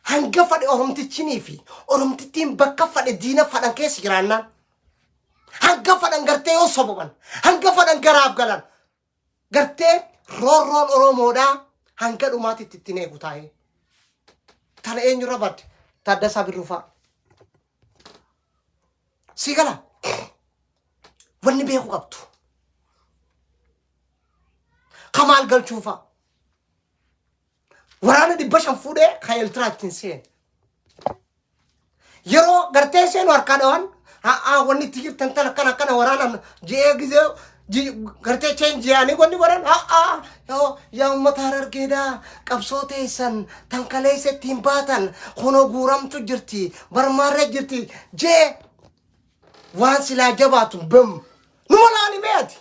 Hanga fadhe Oromtichinii fi Oromtittiin bakka fadhe diina fadhan keessa jiraannaan, hanga fadhan gartee yoo soboban, hanga fadhan garaaf galan, gartee roorroon Oromoodhaa hanga dhumaatitti ittiin eegu taa'ee. Tana eenyurra badde? Taaddasaa Birruu fa'a. Si gala. Wanni beekuu qabdu. Kamaal Galchuu fa'a. Waraana 500 fuudhee kan Eeltiraa ittiin seene. Yeroo gartee seenu harkaa dhawan, haa wanni itti jirtan tan akkana akkana waraanaan ji'ee gizee gartee cheenji'anii wanni godhan, haa yaa uummata Harargeedhaa, qabsoo teessan tan kaleessa ittiin baatan kunoo guuramtu jirti, barmaarra jirti jee waan silaa jabaatu bam numa laali mee ati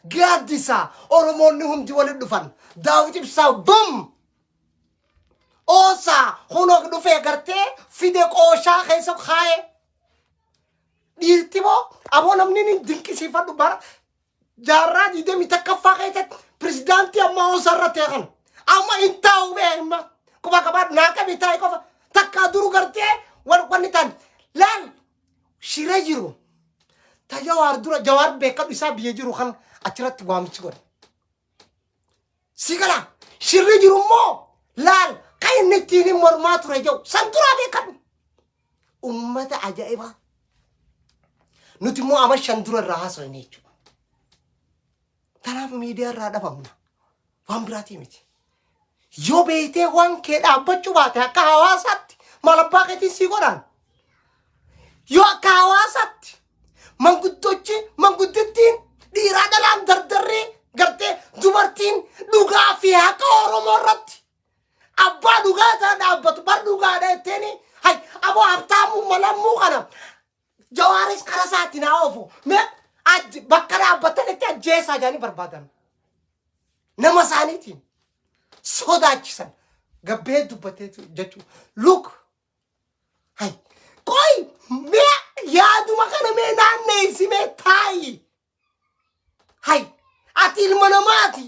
gaaddisaa Oromoonni hundi walitti dhufan, Daawit Ibsaa bam oosaa kunoo dhufee gartee fide qooshaa keessa kaa'ee. Dhiirti moo aboo namni ni dinqisiifadhu, bara jaarraa 21ffaa keessatti pirezidaantii ammaa oosaa irra ta'e kana amma hin taa'u bee himma quba qabaadhu naa qabi taa'e qofa takkaa duru gartee wanni ta'an laal shira jiru ta Jawaar dura Jawaar beekadhu isaa biyya jiru kan achirratti waamichi godhe. Si gala, shirri jiru immoo laal kan inni ittiin hin mormaa ture jedhu san duraa beekadhu. Ummata ajaa'ibaa. Nuti immoo ama 5 dura irraa haasofne jechuudha. Kanaaf miidiyaa irraa dhabamna. Waan biraatii miti. Yoo beektee waan kee dhaabbachuu baate akka hawaasaatti maal abbaa keetiin sii godhaan? Yoo akka hawaasaatti manguddochi, manguddittiin, dhiiraa dhalaan, dardarree gartee dubartiin dhugaa fi haqa Oromoo irratti abbaa dhugaa isaa dhaabbatu bar dhugaadha jetteeni hay aboo Habtaamuu malammuu kana Jawaaris karaa isaatiin haa oofu mee bakka dhaabbatanitti ajjeesaa jedhanii barbaadan nama isaaniitiin sodaachisan gabbee dubbatee jechuudha. Look, hay qoy mee yaaduma kana mee naanneessi mee taayi. Hay. Ati ilma namaati.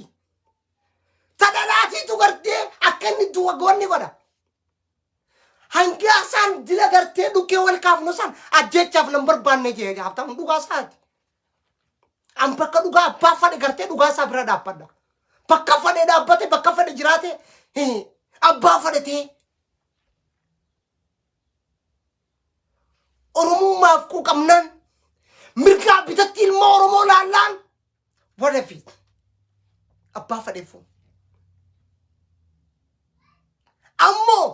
Ta dhalaatiitu gartee akka inni du'a goonni godha. Hanga isaan dila gartee dhukkee wal kaafnu san ajjeechaaf nan barbaanne jee Habtaamuun dhugaa isaati. An bakka dhugaa abbaa fadhe gartee dhugaa isaa bira dhaabbadha. Bakka fadhe dhaabbate, bakka fadhe jiraate, abbaa fadhe ta'e. Oromummaaf quuqamnaan, mirgaa bitatti ilma Oromoo laallaan, wadafiit abbaa fadheefuu. Ammoo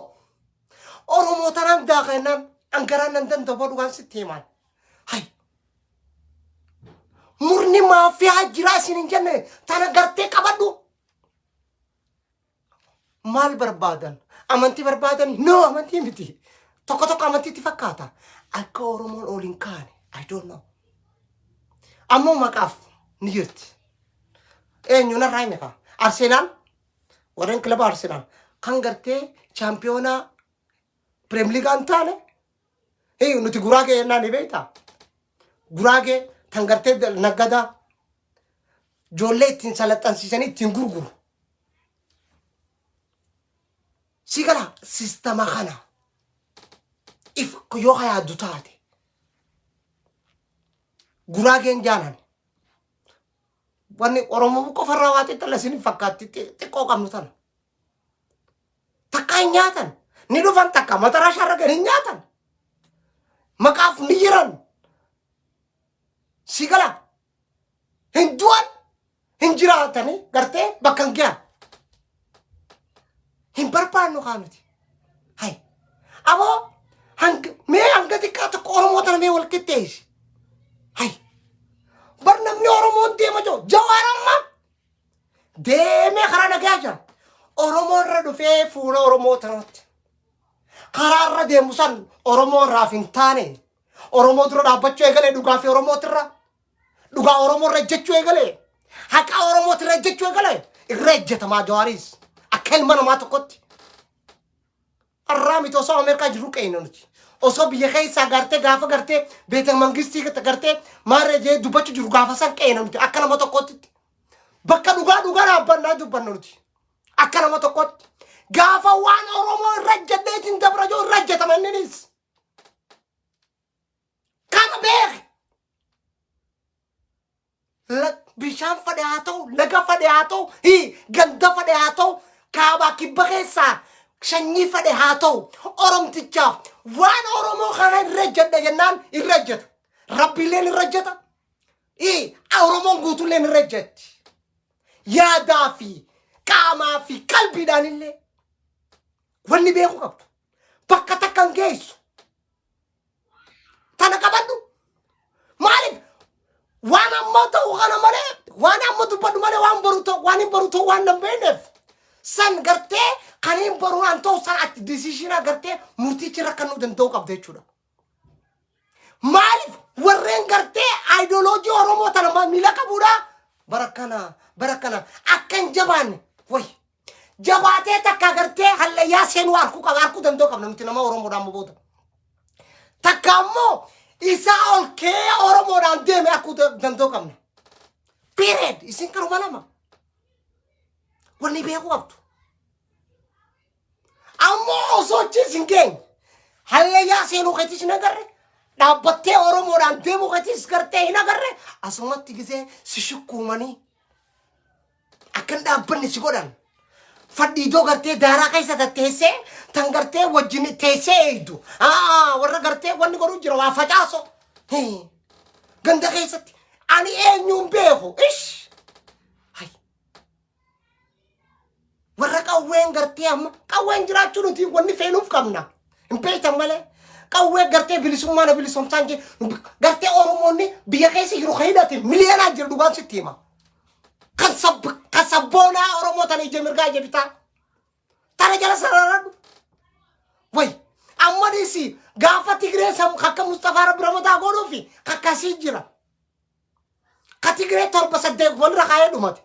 Oromoo tanaan daakennaan angaraan nan danda'u dhugaan sitti himaan. Hay. Murni maafiyaa jiraa isin hin jenne, tana gartee qabadhu. Maal barbaadan? Amantii barbaadan? No, amantii miti. Tokko tokko amantiitti fakkaata. Akka Oromoon ol hin kaane. I don't know. Ammoo maqaaf ni jirti. Eenyu narraa hime kaa? Arsenaal, warreen kilaba Arsenaal kan gartee chaampiyoonaa Pirimeer Liigaa hin taane, nuti Guraagee jennaan ni beektaa? Guraagee tan gartee naggadaa ijoollee ittiin salaxansiisanii ittiin gurguru. Si gala sistama kana if yoo yaaddu taate, Guraageen jaalan wanni Oromoo qofarraa waa xixiqqaa isin fakkaatti, xiqqoo qabnu tana. Takka hin nyaatan. Ni dhufan, takka mataraa shaarra gadi hin nyaatan. Maqaaf ni jiran. Si gala hin du'an, hin jiraatanii gartee bakka hin gahan. Hin barbaannu kaa nuti. Hay. Aboo, hanga mee hanga xiqqaa tokko Oromoo tana mee wal qixxeessi. Hay. Bar namni Oromoon deema jiru Jawaar amma deemee karaa nagaa jira. Oromoo irra dhufee fuula Oromoo tanatti. Karaa irra deemu san Oromoo irraaf hin taane, Oromoo dura dhaabbachuu eegalee, dhugaa fi Oromootirra. Dhugaa Oromoo irra ejjechuu eegalee, haqa Oromootirra ejjechuu eegalee, irra ejjetamaa Jawaaris akka ilma namaa tokkotti. Har'aa miti, osoo Ameerikaa jirru qeena nuti. Osoo biyya keessaa gartee gaafa gartee beeta mangistii gartee maarree jee dubbachuu jiru, gaafa san qeena nuti akka nama tokkotti. Bakka dhugaa dhugaa dhaabbannaa dubbanna nuti. Akka nama tokkotti. Gaafa waan Oromoo irra ejjedheetiin dabra jiru irra ejjetama inninis. Kana beeki. Bishaan fadhe haa ta'u, laga fadhe haa ta'u, ganda fadhe haa ta'u, kaabaa kibba keessaa sanyii fadhe haa ta'u, Oromtichaaf waan Oromoo kana irra ejjedha jennaan irra ejjeta. Rabbiilleen irra ejjeta. Oromoon guutuulleen irra ejjetti. Yaadaa fi qaamaa fi qalbiidhaan illee wanni beeku qabdu. Bakka takka hin geessu. Tana qabadhu. Maaliif waan ammoo ta'u kana malee, waan amma dubbadhu malee, waan boru ta'u, waan hin boru ta'u waan nan beekneef, san gartee kan hin boru waan ta'u san ati decision gartee murtichi irra kennuu danda'u qabda jechuudha. Maaliif warreen gartee aayidoloojii Oromoo tana miila qabuudha, bara kana bara kana akka hin jabaanne wayi jabaatee takka gartee hallayyaa seenuu arkuu qaba, arkuu danda'u qabna nuti nama Oromoodhaan booda. Takka ammoo isaa ol kee Oromoodhaan deeme arkuu danda'u qabna. Period. Isin karuma lama. Wanni beekuu qabdu. Ammoo osoo achi isin geenye, hallayyaa seenuu keetis hin agarre, dhaabbattee Oromoodhaan deemuu keetis gartee hin agarre, asumatti gisee si shukkuumanii akkan dhaabbanni si godhan, fadhiidoo gartee daaraa keessa tatteessee tan gartee wajjin teessee eegdu warra gartee wanni godhu jira waa facaaso ganda keessatti ani eenyuun beeku ish. Hay. Warra qawween gartee amma qawween jiraachuu nuti wanni feenuuf qabna hin beektan malee, qawwee gartee bilisummaa na bilisomsaan jee gartee Oromoonni biyya keessa jiru kan hidhate miliyoonaa jira, dhugaan sitti hima. Kan sab kan sabboonaa Oromoo tana ija mirgaa ija bitaa tana jala sararadhu. Way, amma dhiisi, gaafa Tigree sam akka Mustafaa Rabbi Ramataa godhuufi kakkasii jira. Ka Tigree torba saddeet walirra kaayee dhumate.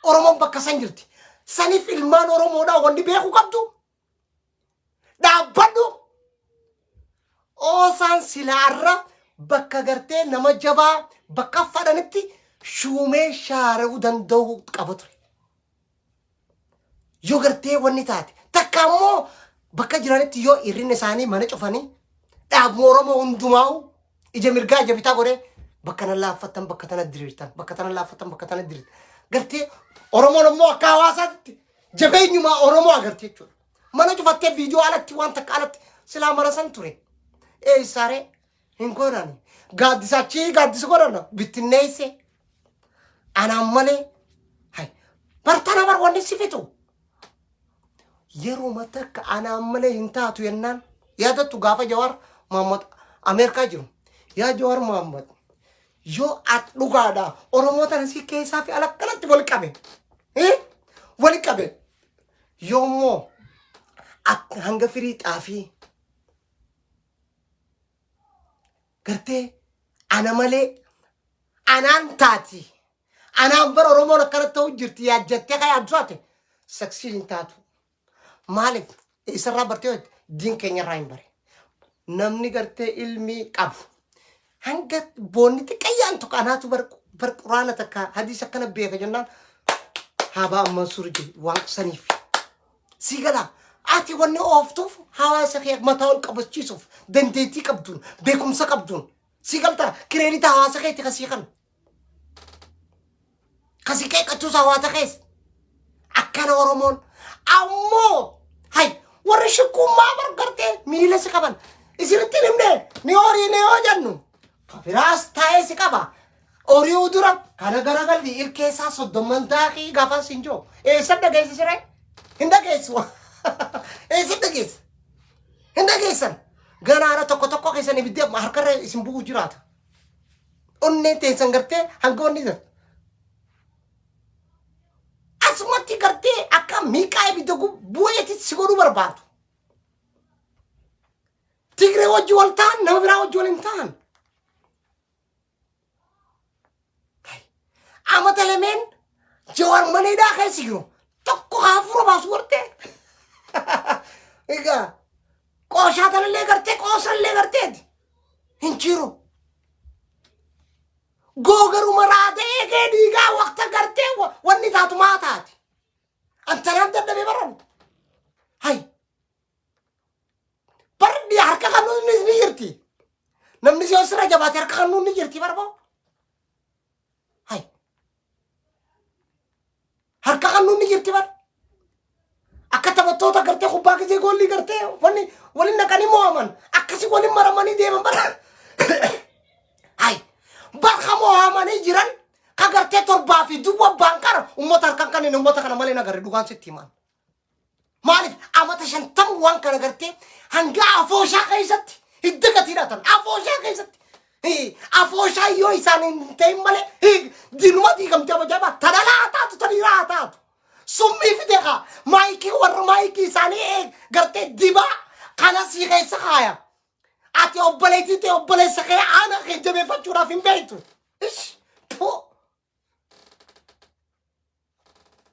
Oromoon bakka san jirti. Saniif ilmaan Oromoodhaa wanni beekuu qabdu, dhaabbadhu. Oosaan silaarra bakka gartee nama jabaa bakka fadhanitti Shuumee shaara'uu danda'uu qaba ture. Yoo gartee wanni taate takka ammoo bakka jiranitti yoo hir'inni isaanii mana cufanii dhaabuma Oromoo hundumaa'u ija mirgaa ija bitaa godhee bakka nan laaffattan bakka tana diriirtan bakka tana laaffattan bakka tana diriirtan gartee Oromoon ammoo akka hawaasaatti jabeenyumaa Oromoo agartee jechuudha. Mana cufattee viidiyoo alatti waan takka alatti silaa mana san ture. Eessaaree hin godhani. Gaaddisa achii gaaddisa godhana bittinneesse. Anaan malee hay bartana bar wanni si fixu. Yeruma takka anaan malee hin taatu jennaan yaadattu gaafa Jawaar Mohammad Ameerikaa jiru. Yaa Jawaar Mohammad yoo at dhugaadha Oromoo tana si keessaa fi ala akkanatti wal qabe. Eh? Wal qabe. Yoo immoo at hanga firii xaafii gartee ana malee anaan taati anaan bara oromoon akkana ta'u jirti yaadjattee kan yaaddu taate saksii hin taatu maaliif isarraa bartee hojjette diin keenyarraa hin bare namni gartee ilmii qabu hanga boonni xiqqayyaan tokko anaatu bar bar quraana takka hadiisa akkana beeka jennaan haabaa amman suur jedhe waan saniif Sii galaa? Ati wanni ooftuuf hawaasa kee mataa ol qabachiisuuf dandeettii qabduun beekumsa qabduun sii galtaa kireedita hawaasa keetti kasii kan kasii qeeqachuus hawaasa kees akkana Oromoon ammoo hay warri shukkummaa bargartee miila si qaban isinitti hin himne ni horii ni yoo jennu Biraas taa'ee si qaba. Ori'uu dura kana garagalli ilkee isaa soddomman daakii gaafa siin jiru. Eessa dhageessi siree? Hin dhageessu. Eessa dhageessa? Hin dhageessan. Ganaana tokko tokko keessan ibiddi amma harkarra isin bu'uu jiraata. Onneen teessan gartee hanga onni jira. Asumatti gartee akka miiqaa ibidda bu'eetti si godhuu barbaadu. Tigree wajji wal ta'an nama biraa wajji wal hin ta'an. Amata lameen Jawaar maneedhaa keessa jiru tokko hafuura baasu gartee. Egaa qooshaa tanallee gartee qoosallee garteeti hin jiru. Googaruma raada eegee dhiigaa waqta gartee wanni taatu maa taati. Antanaan dadhabee baran. Hay Barri harka kannuun ni jirti. Namni si sirra jabaate harka kannuun ni jirti barboo. Hay. Harka kannuun ni jirti bar. Akka taphattoota gartee kubbaa gisee goollii gartee wanni waliin naqanii mo'aman akkasii waliin maramanii deeman bar. Hay. Barka mo'amanii jiran ka gartee torbaa fi duwwa baankara uummata harkaan kanneen uummata kana malee nagarre dhugaan sitti himan. Maaliif amata shantam waan kana gartee hanga afooshaa keessatti hidda gati hidhatan afooshaa keessatti afooshaa yoo isaan hin ta'in malee diinuma diigamtee abajaba tadhalaa haa taatu tadhiiraa haa taatu summii fide kaa maayikii warra maayikii isaanii gartee dibaa kana sii keessa kaaya ati obboleettii ta'e obboleessa kee aana kee jabeeffachuudhaaf hin beektu. Ish puu.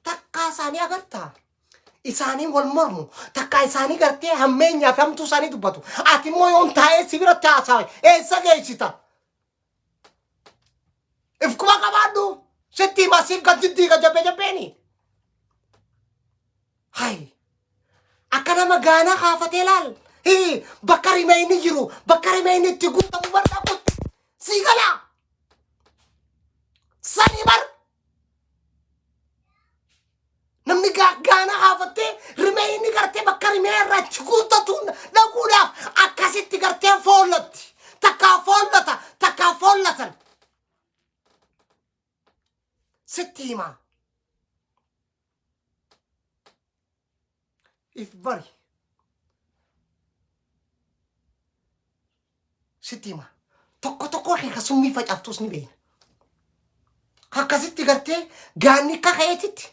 Takkaa isaanii agartaa? Isaanii wal mormu. Takkaa isaanii gartee hammeenyaa fi hamtuu isaanii dubbatu. Ati immoo yoon taa'ee si biratti haasawe eessa geessita? If quba qabaadhu. Sitti hima siif gad diddiiga jabbe jabbeeni. Hay. Akka nama gaanaa kaafatee laal. Hii bakka rimeyni jiru bakka rimeyni itti guutamu bar dhaqutti. Sii galaa. Sanii bar. Namni gaanaa kaafattee rimeyni gartee bakka rimee irraa itti guuttatuun dhaquudhaaf akkasitti gartee foollatti. Takkaa foollata takkaa foollatan. Sitti himaa. If bari. Sitti hima. Tokko tokko kee ka summii facaaftus ni beekna. Akkasitti gartee gaanni akka ka'eetitti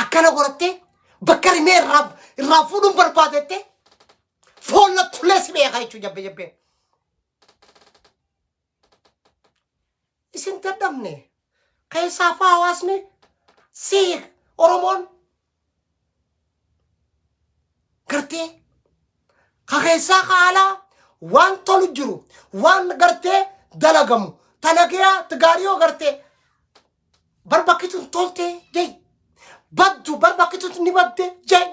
akkana godhattee bakka rimee irraa irraa fuudhuun barbaadettee foollattulee si beeka jechuudha jabbe jabbeen. Isin dadhabne. Keessaafuu hawaasni sii Oromoon gartee ka keessaa ka alaa waan tolu jiru waan gartee dalagamu ta nagayaa ta gaarii yoo gartee Bar bakki tun tolte jai. Baddu bar bakki tun ni badde jai.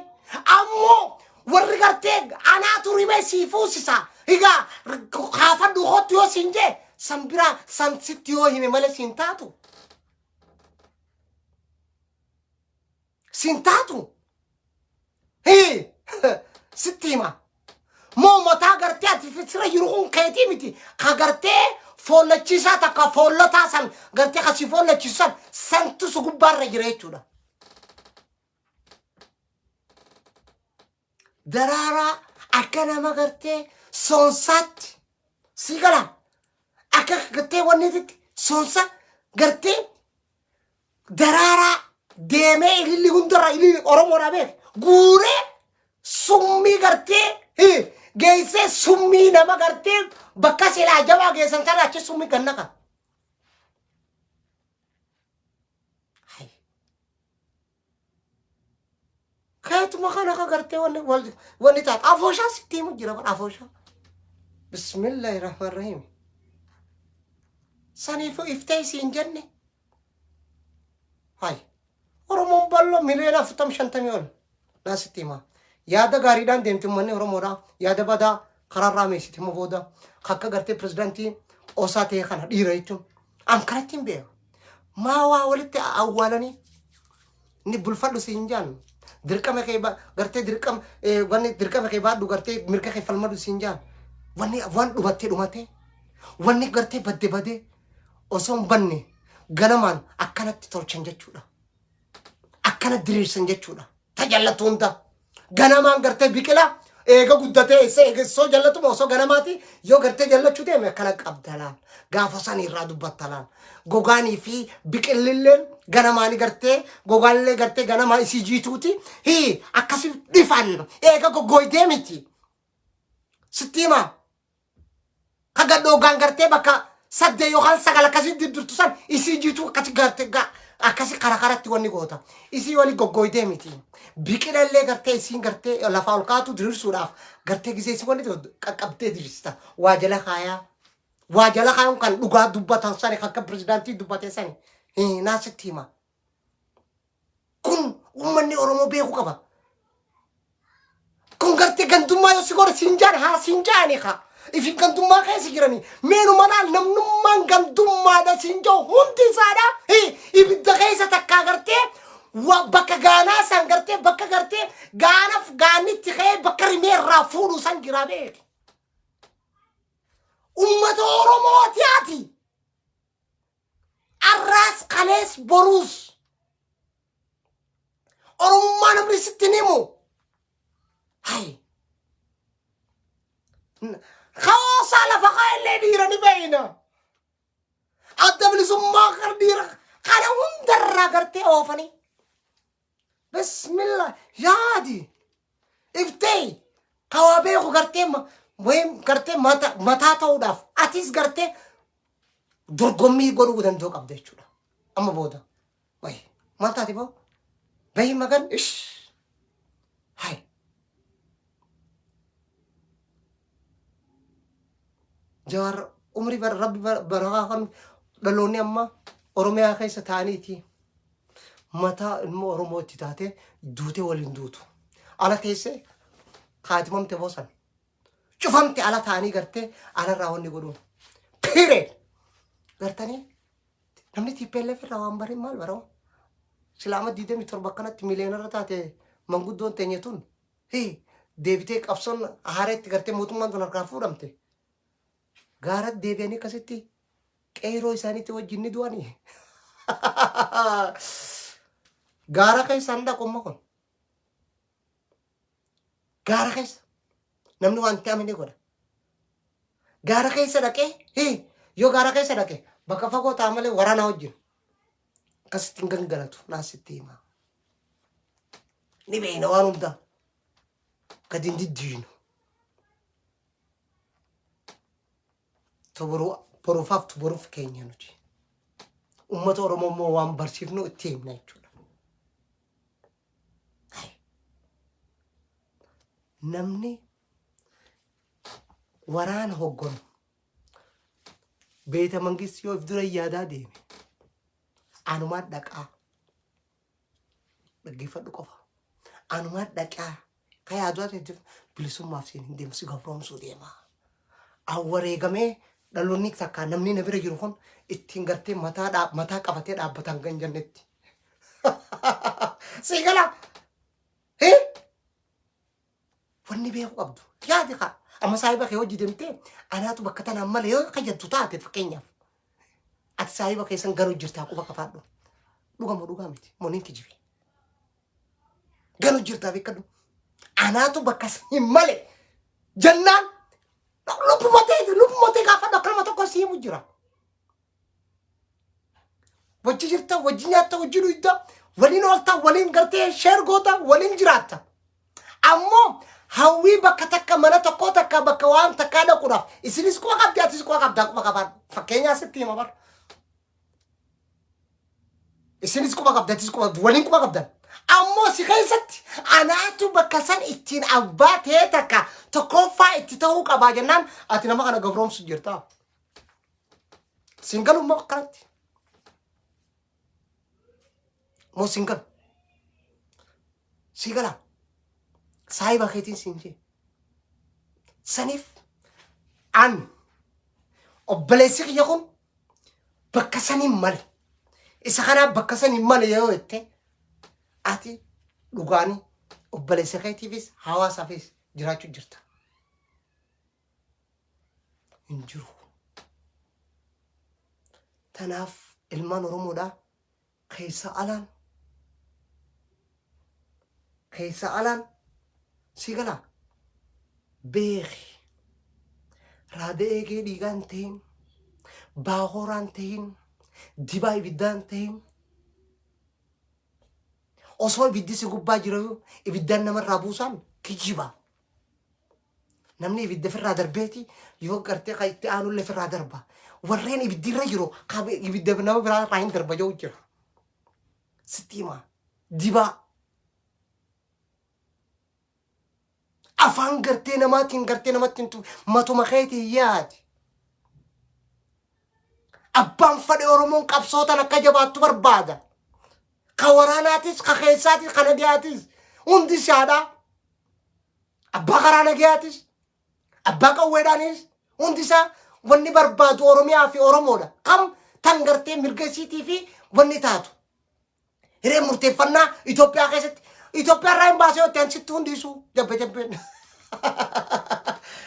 Ammoo warri gartee anaatu rimee sii fuusisa. Egaa kaafadhu kottu yoo siin jee san biraa san sitti yoo hime malee siin taatu. Siin taatu. Hii sitti hima. Moo mataa gartee ati sira jiru kun keetii miti. Ka gartee foollachiisaa takka foollataa san gartee ka si foollachiisu san santu si gubbaarra jira jechuudha. Daraaraa akka nama gartee soonsaatti si gala akka gartee wanniititti soonsa gartee daraaraa deemee ililli hundarra ililli Oromoodhaa beek guuree summii gartee geessee summii nama gartee bakka silaa jabaa geessan sana achi summii gannaqa. Hai. Keetuma kana ka gartee wanni wanni taate afooshaa sitti himu jira bara afooshaa. Bismillaahi rahmaan rahiim. Saniifuu iftee siin jenne. Hai. Oromoon bal'oo miliyoona afurtam shantamii ol. Naa sitti hima. Yaada gaariidhaan deemti uummanni Oromoodhaa. Yaada badaa karaarraa meessiti immoo booda. Akka gartee pirezidaantii osaa ta'e kana dhiira jechuun. An kanatti hin beeku. Maa waa walitti awwaalanii inni bulfadhu si hin jaannu. Dirqama kee gartee dirqama wanni dirqama kee baadhu gartee mirga kee falmadhu si hin jaannu. Wanni waan dhumattee dhumatee wanni gartee badde badee osoo hin banne ganamaan akkanatti tolchan jechuudha. Akkana diriirsan jechuudha. Ta jallatu hunda. Ganamaan gartee biqila eega guddatee eessa eega osoo jallatuma osoo ganamaati yoo gartee jallachuu deeme akkana qabda laal. Gaafa san irraa dubbatta laal. Gogaanii fi biqillilleen ganamaani gartee gogaallee gartee ganamaa isii jiituuti. Hii akkasi dhifan eega goggooydee miti. Sitti himaa. Ka gadhoogaan gartee bakka saddeet yookaan sagal akkasii diddirtu san isii jiituu akkasi gartee akkasi kara karatti wanni goota. Isii wali goggooydee miti. Biqila illee gartee isiin gartee lafaa ol kaatu diriirsuudhaaf gartee gisee isii wanni qaqqabdee diriirsita. Waa jala kaayaa. Waa jala kaayuun kan dhugaa dubbatan sani kan akka pirezidaantii dubbate sani. Naa sitti hima. Kun uummanni Oromoo beekuu qaba. Kun gartee gandummaa yoo si godhe siin jaan haa siin jaani haa. Ifin gandummaa keessa jiranii. Meenuma laal namnummaan gandummaadha siin jiru hundi isaadha. Ibidda keessa takkaa gartee bakka gaanaa san gartee bakka gartee gaanaf gaannitti ka'ee bakka rimee irraa fuudhu san jira beeki. Uummata Oromooti ati. Arraas kalees boruus. Oromummaa namni sitti hin himu. Hay. Ka'oosaa lafa kaa'ellee dhiira ni beeyna. Adda bilisummaa kan dhiira kana hundarraa gartee oofanii. Bismillah yaadi. Iftee kawaa beeku gartee wayim gartee mataa ta'uudhaaf atis gartee dorgommii godhuu danda'uu qabda jechuudha. Amma booda. Wayi maal taate boo? Bahi magan ish. Hai. Jawaar umrii bara rabbi barakaa kan dhaloonni amma Oromiyaa keessa ta'aniiti mataa ilma Oromoo itti taatee duutee waliin duutu. Ala teessee kaatimamte boosan. Cufamte ala ta'anii gartee alarraa wanni godhuun. Period. Gartanii namni TPLF irraa waan barin maal baroo? Silaama 27 akkanatti miliyoonarra taate manguddoon teenya tun. Hii deebitee qabsoon haareetti gartee mootummaan tun harkaa fuudhamte. Gaara deebi'anii akkasitti qeeroo isaaniitti wajjin ni du'anii. Gaara keessa hin dhaqu amma kun. Gaara keessa. Namni waan itti amane godha. Gaara keessa dhaqee hii yoo gaara keessa dhaqe bakka fagoo ta'a malee waraana wajjin akkasitti hin gangalatu naa sitti himaa. Ni beekna waan hundaa gadi hin diddiinu. Boruufaaf boruuf keenya nuti. Uummata Oromoo immoo waan barsiifnu itti himna jechuudha. Namni waraana hogganu beeta mangistii yoo if dura yaadaa deeme. Anumaa dhaqaa. Dhaggeeffadhu qofa. Anumaa dhaqaa. Ka yaadu ati bilisummaaf siin hin deemu si gabroomsuu deema. Awwareegamee dhaloonni takka namni na bira jiru kun ittiin gartee mataa mataa qabatee dhaabbatan kan jennetti. Sii galaa. Hee? Wanni beeku qabdu. Yaadi kaa. Amma saahiba kee hojii deemtee anaatu bakka tanaan malee yoo ka jettu taate fakkeenyaaf. Ati saahiba keessan garuu jirtaa quba qabaadhu. Dhuga moo dhugaa miti? Moo nin kijibe? Garuu jirtaa beekadhu. Anaatu bakka hin male jennaan lubbuma ta'e lubbuma ta'e gaafadhu akka nama tokko si himu jira. Wajji jirta, wajji nyaatta, wajji dhuyda, waliin oolta, waliin gartee sheer goota, waliin jiraatta. Ammoo hawwii bakka takka mana tokkoo takka bakka waan takkaa dhaquudhaaf isinis quba qabdi atis quba qabdaa quba qabaadhu. Fakkeenyaa sitti hima bara. Isinis quba qabdi atis quba waliin quba qabdan. Ammoo si keessatti anaatu bakka san ittiin abbaa ta'ee takka tokkoffaa itti ta'uu qabaa jennaan ati nama kana gabroomsu jirta. Siin galu immoo akkanatti. Moo siin galu. Sii galaa. Saahiba keetiin siin jee. Saniif an obboleessi kiyya kun bakka saniin male. Isa kanaa bakka saniin male yoo jette ati dhugaanii obboleessa keetiifis hawaasaafis jiraachuu jirta. Hin jiru. Tanaaf ilmaan Oromoodhaa keessa alaan keessa alaan si galaa beeki raada eegee dhiigaa hin ta'in baakoraa hin ta'in dibaa ibiddaa hin ta'in osoo ibiddi si gubbaa jiru ibiddaan namarraa buusaan kijiba. Namni ibidda ofirraa darbeeti yoo gartee kan itti aanullee ofirraa darba. Warreen ibiddi irra jiru kan ibidda nama biraa irraa hin darba jiru jira. Sitti himaa. Dibaa. Afaan gartee namaatiin gartee namatti hin matuma keetiin yaadi. Abbaan fadhe Oromoon qabsootan akka jabaattu barbaada. Ka waraanaatis, ka keessaatis, ka nagayaatis hundi isaadhaa. Abbaa karaa nagayaatis, abbaa qawweedhaanis hundi isaa wanni barbaadu Oromiyaa fi Oromoodha. Kam tan gartee mirga isiitii fi wanni taatu. Hiree murteeffannaa Itoophiyaa keessatti Itoophiyaa irraa hin baasee yoo ta'an sitti hundiisuu jabbe jabbeen.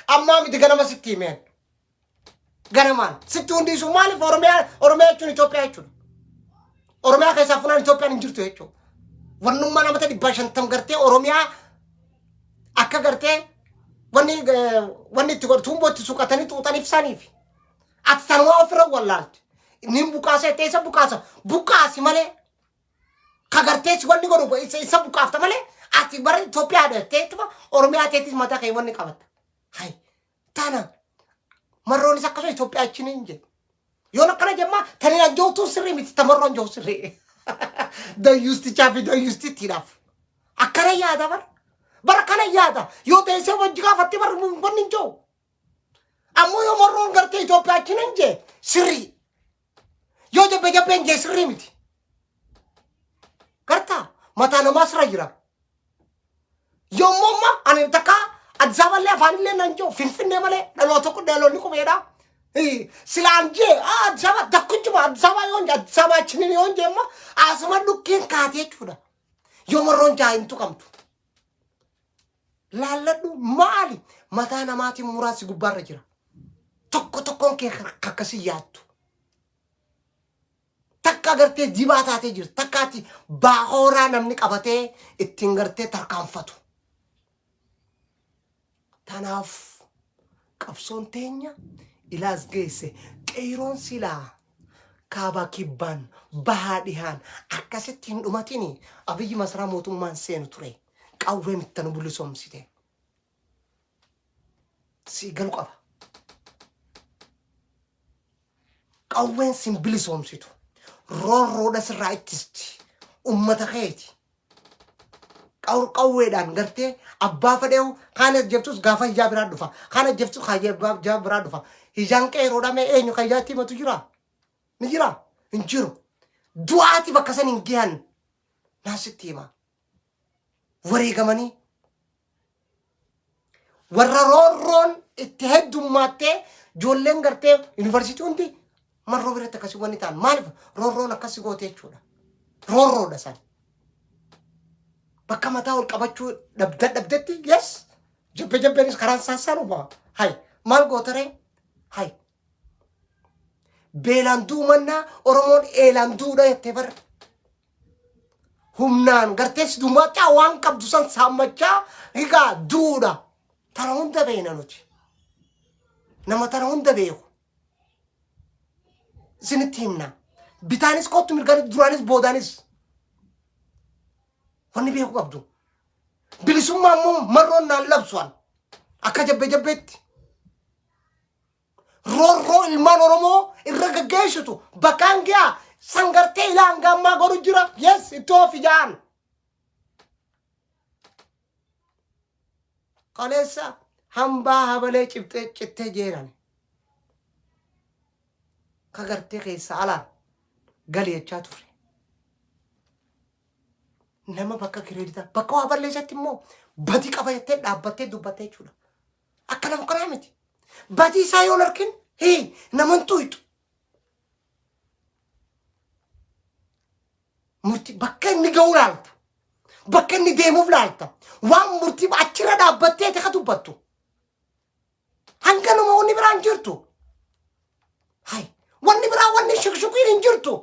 Ammaa miti ganama sitti himeen. Ganamaan sitti hundiisuu maaliif Oromiyaa Oromiyaa jechuun Itoophiyaa jechuudha. Oromiyaa keessaa funaan Itoophiyaan hin jirtu jechuudha. Wannummaa namata 150 gartee Oromiyaa akka gartee wanni wanni itti godhu tuumboo itti suqatanii xuuxaniif saniif. Ati sanumaa ofirra wallaalte. Inni buqaasa jettee isa buqaasa. Buqaasi malee. Ka gartee si wanni godhu isa isa buqaafta malee ati bara Itoophiyaa jettee ittuma Oromiyaa teetis mataa kee wanni qabatta. Hay tana marroonis akkasuma Itoophiyaa achiin hin jedhu. Yoon akkana jemmaa tani anjootuun sirrii miti tamarroo anjoo sirrii. Dayyustichaa fi dayyustittiidhaaf. Akkana yaada bara. Bara kana yaada. Yoo teessee wajji gaafatte bara wanni hin jiru. Ammoo yoo marroon gartee Itoophiyaa achiin hin jee sirrii. Yoo jabbe jabbeen jee sirrii miti. Gartaa mataa namaa sirra jira. Yommuu amma ani takka Addis Ababallee afaanillee nan jiru Finfinnee malee dhaloota kun dhaloonni qubeedha. Silaan jee Addis Ababa takkuchuma Addis Ababa yoon jee Addis Ababa achinin yoon jee immoo asuma dhukkeen kaatee jechuudha. Yoo marroon jaa hin tuqamtu. Laalladhu maali mataa namaatiin muraasi gubbaarra jira. Tokko tokkoon kee akkasii yaaddu. Takka gartee dibaa taatee jirti. Takka ati baahooraa namni qabatee ittiin gartee tarkaanfatu. Tanaaf qabsoon teenya ilaas geesse qeeyroon silaa kaabaa kibbaan bahaa dhihaan akkasitti hin dhumatini Abiyyi masaraa mootummaan seenu ture. Qawwee mitta nu bilisoomsite. Sii galu qaba. Qawween sin bilisoomsitu. Roorroodha sirraa ittisti. Ummata keeti. Qawweedhaan gartee abbaa fedheewu kaan ajjeeftus gaafa hijaa biraa dhufa. Kaan ajjeeftus hijaa biraa dhufa. Hijaan qeeroodha mee eenyu kan hijaatti himatu jira? Ni jira? Hin jiru. Du'aati bakka san hin gahan naan sitti hima. Wareegamanii warra roorroon itti heddummaattee ijoolleen gartee yuunivarsiitii hundi marroo biratti akkasii wanni ta'an maaliif roorroon akkasi goote jechuudha. Roorroodha san. Bakka mataa ol qabachuu dadhabdetti, yes, jabbe jabbeenis karaan isaa sanuma. Hay, maal gootaree? Hay, beelaan du'u mannaa Oromoon eelaan du'uudha jettee bara. Humnaan gartee si dummachaa waan qabdu san saammachaa egaa du'uudha. Tana hunda beekna nuti. Nama tana hunda beeku. Isinitti himna. Bitaanis kottu, mirgaanis, duraanis boodaanis. Wanni beeku qabdu. Bilisummaa immoo marroon naan labsuan. Akka jabbe jabbeetti. Roorroo ilmaan Oromoo irra gaggeessitu bakkaan gahaa san gartee ilaa hanga ammaa godhu jira. Yes, itti ofi ja'an. Kaleessa hambaa habalee cibxee cittee jeeran. Ka gartee keessa alaan gali jechaa turre. Nama bakka kireeditaa bakka waa balleessatti immoo badii qaba jettee dhaabbattee dubbattee jechuudha. Akka nama kanaa miti. Badii isaa yoo hin argin hii nama hin tuqxu. Murtii bakka inni ga'u laalta. Bakka inni deemuuf laalta. Waan murtii achirra dhaabbattee ati ka dubbattu. Hanga nama wanni biraan jirtu. Hay, wanni biraa wanni shukshukiin hin jirtu.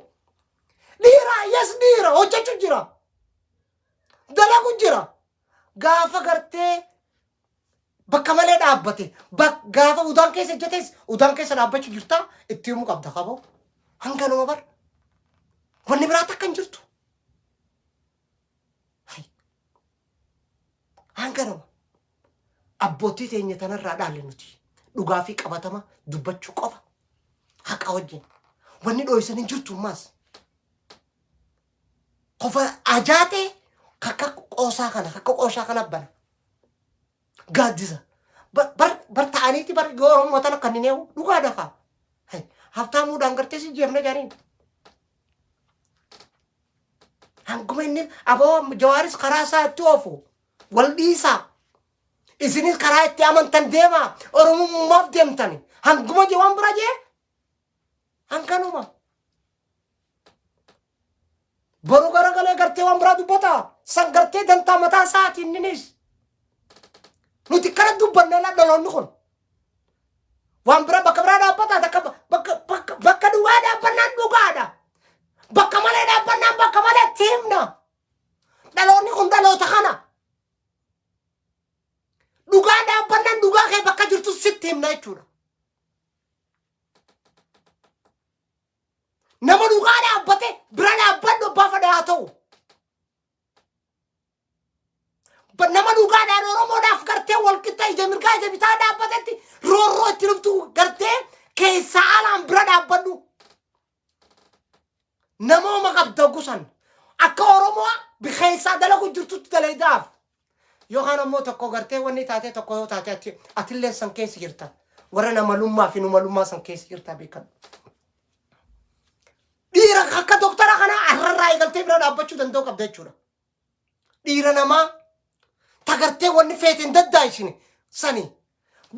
Dhiira, yes, dhiira hojjechuu jira. Dalagu jira. Gaafa gartee bakka malee dhaabbate, gaafa udaan keessa ejjates udaan keessa dhaabbachuu jirta, itti himuu qabda qaboo. Hanga nama bar. Wanni biraa takka hin jirtu. Hay. Hanga nama. Abbootii teenya tanarraa dhaalle nuti. Dhugaa fi qabatama dubbachuu qofa. Haqa wajjin. Wanni dhooysan hin jirtu ammaas. Qofa ajaatee kakka qoosaa kana, kakka qooshaa kana bana. Gaaddisa. Bar bar ta'aniiti bar yoo Oromoo tana kan hin dhugaadha kaa. Haftaamuudhaan gartee si jeefna jedhaniin. Hanguma inni aboo Jawaaris karaa isaa itti oofu wal dhiisaa. Isinis karaa itti amantan deemaa, Oromummaaf deemtani. Hanguma jee waan bira jee hanganuma. Boru garagalee gartee waan biraa dubbata. San gartee dantaa mataa isaatiin inninis. Nuti kana dubbanne la dhaloonni kun. Waan bira bakka biraa dhaabbata, bakka bakka bakka bakka dhugaa dhaabbannaan dhugaadha. Bakka malee dhaabbannaan bakka malee itti himna. Dhaloonni kun dhaloota kana. Dhugaa dhaabbannaan dhugaa kee bakka jirtu sitti himna jechuudha. Nama dhugaa dhaabbate bira dhaabbadhu, abbaa fedhe haa ta'u. Nama dhugaadhaan Oromoodhaaf gartee walqixa ija mirgaa ija bitaa dhaabbatetti roorroo itti dhuftu gartee keessaa alaan bira dhaabbadhu. Namooma qabda gusan akka Oromoo keessaa dalagu jirtutti dalagidaaf. Yookaan ammoo tokko gartee wanni taatee tokko yoo taate ati atillee san keessa jirta. Warra namalummaa fi numalummaa san keessa jirta beekadhu. Dhiira akka doktara kanaa arrarraa eegaltee bira dhaabbachuu danda'u qabda jechuudha. Dhiira namaa tagartee wanni feete hin daddaayisine sani.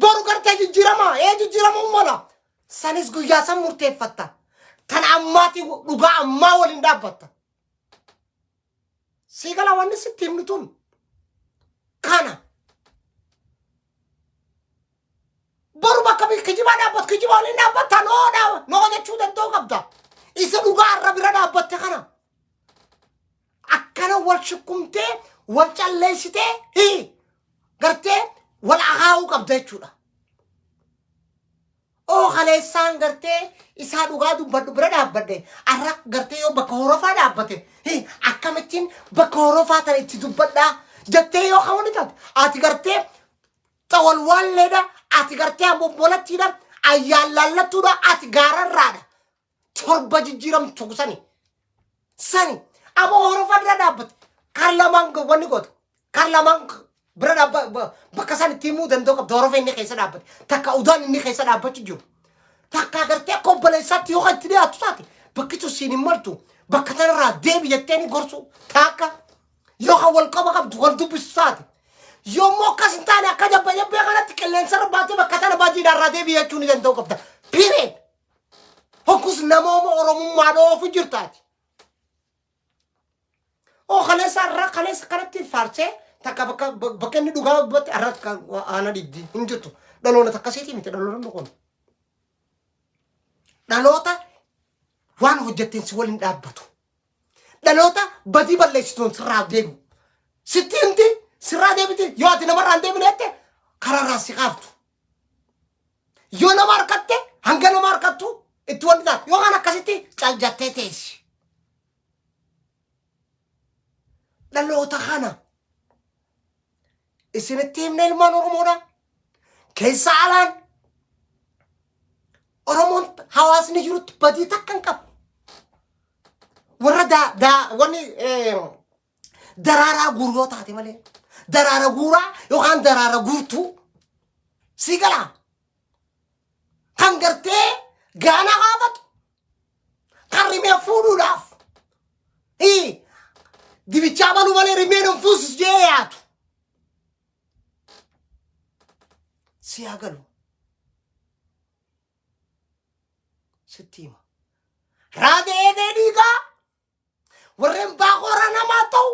Boru gartee jijjiiramaa ee jijjiiramuu mala. Sanis guyyaa san murteeffatta. Tan ammaatii dhugaa ammaa waliin dhaabbatta. Sii gala wanni sitti himnu tun kana. Boru bakka kijibaa dhaabbatu kijibaa waliin dhaabbatta, noo dhaaba noo jechuu danda'u qabda. Isa dhugaa irra bira dhaabbatte kana. Akkana wal shukkumtee wal calleessitee hii gartee wal akaa'uu qabda jechuudha. Oo, kaleessaan gartee isaa dhugaa dubbadhu bira dhaabbadhe, arra gartee yoo bakka horofaa dhaabbate, hii akkamittiin bakka horofaa tana itti dubbadhaa jettee yoo kawani taate, ati gartee xawalwaalleedha, ati gartee abobbolattiidha, ayyaan laallattuudha, ati gaararraadha. Torba jijjiiramtu sani sani aboo horofaa bira dhaabbate kar lamaan wanni goota kar lamaan bira dhaabba bakka isaan itti himuu danda'u qabda. Horofa inni keessa dhaabbate takka, udaan inni keessa dhaabbachuu jiru takka, gartee akka obboleessaatti yoo kan itti dhiyaatu taate bakki tun siin hin maltu. Bakka tanarraa deebi jetteeni gorsu taakka yookaan wal qaba qabdu wal dubbisu taate. Yommuu akkas hin taane akka jabba jabbee kanatti qilleensarra baatee bakka tana baatiidhaarraa deebi jechuu ni danda'u qabda. Period. Hoggus namooma Oromummaa dhoofu jirtaati. Oo kaleessa irraa kaleessa kanatti faarsee takka bakka bakka inni dhugaa dubbatti irra aana dhibdi hin jirtu. Dhaloota akkasiitii miti dhaloonni kun. Dhaloota waan hojjetteen si waliin dhaabbatu. Dhaloota badii balleessituun sirraa deebi'u. Sitti himti sirraa deebiti yoo ati namarraa hin deebine jette karaarraa si kaaftu. Yoo nama harkatte hanga nama harkattu itti wanti taatu yookaan akkasitti cal jattee teessi. Dhaloota kana isinitti himna ilmaan Oromoodha. Keessa alaan Oromoon hawaasni jirutti badii takka hin qabu. Warra daa daa wanni daraaraa guuru yoo taate malee daraara guuraa yookaan daraara guurtuu si galaa kan gartee gaanaa kaafatu kan rimee fuudhuudhaaf hii dibichaa baluu malee rimeen hin fuusis jee yaatu si haa galu sitti hima raada eegee dhiigaa warreen baaqoora namaa ta'u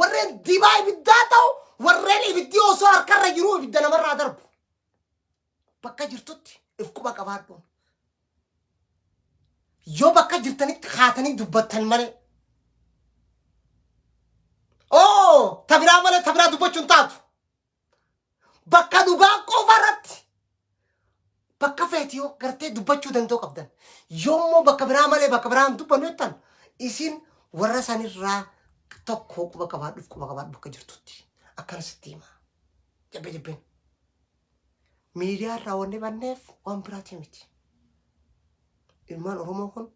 warreen dibaa ibiddaa ta'u warreen ibiddi osoo harkarra jiruu ibidda namarraa darbu bakka jirtutti if quba qabaadhuun yoo bakka jirtanitti kaatanii dubbattan malee oo tabiraa malee tabiraa dubbachuun taatu Bakka dhugaa qofa irratti bakka feeti yoo gartee dubbachuu danda'u qabdan. Yoommoo bakka biraa malee bakka biraa hin dubbannu jettan isin warra sanirraa tokko quba qabaadhuuf quba qabaadhu bakka jirtutti. Akkana sitti hima. Jabbe jabbeen. Miidiyaa irraa wanni banneef waan biraatii miti. Ilmaan Oromoo kun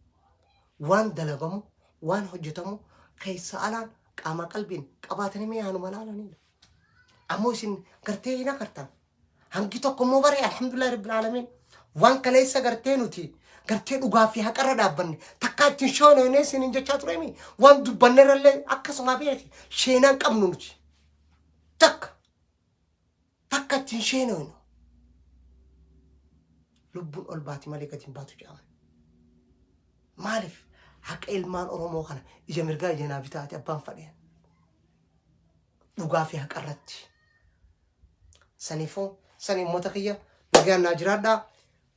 waan dalagamu, waan hojjetamu keessa alaan qaama qalbiin qabaatanii mee haanuma laalanidha. Ammoo isin gartee hin agartan. Hangi tokko immoo bare alhamdulillahi rabbil aalamiin waan kaleessa gartee nuti gartee dhugaa fi haqarra dhaabbanne takkaa ittiin shoonoynee isiniin jechaa tureemi waan dubbannerrallee akkasuma beeki sheenaan qabnu nuti takka takka ittiin sheenoynu lubbuun ol baati malee gadi hin baatu jedhama. Maaliif haqa ilmaan Oromoo kana ija mirgaa ija naa bitaati abbaan fadheen. Dhugaa fi haqa irratti. Saniifuu sani uummata kiyya nagaan naa jiraadhaa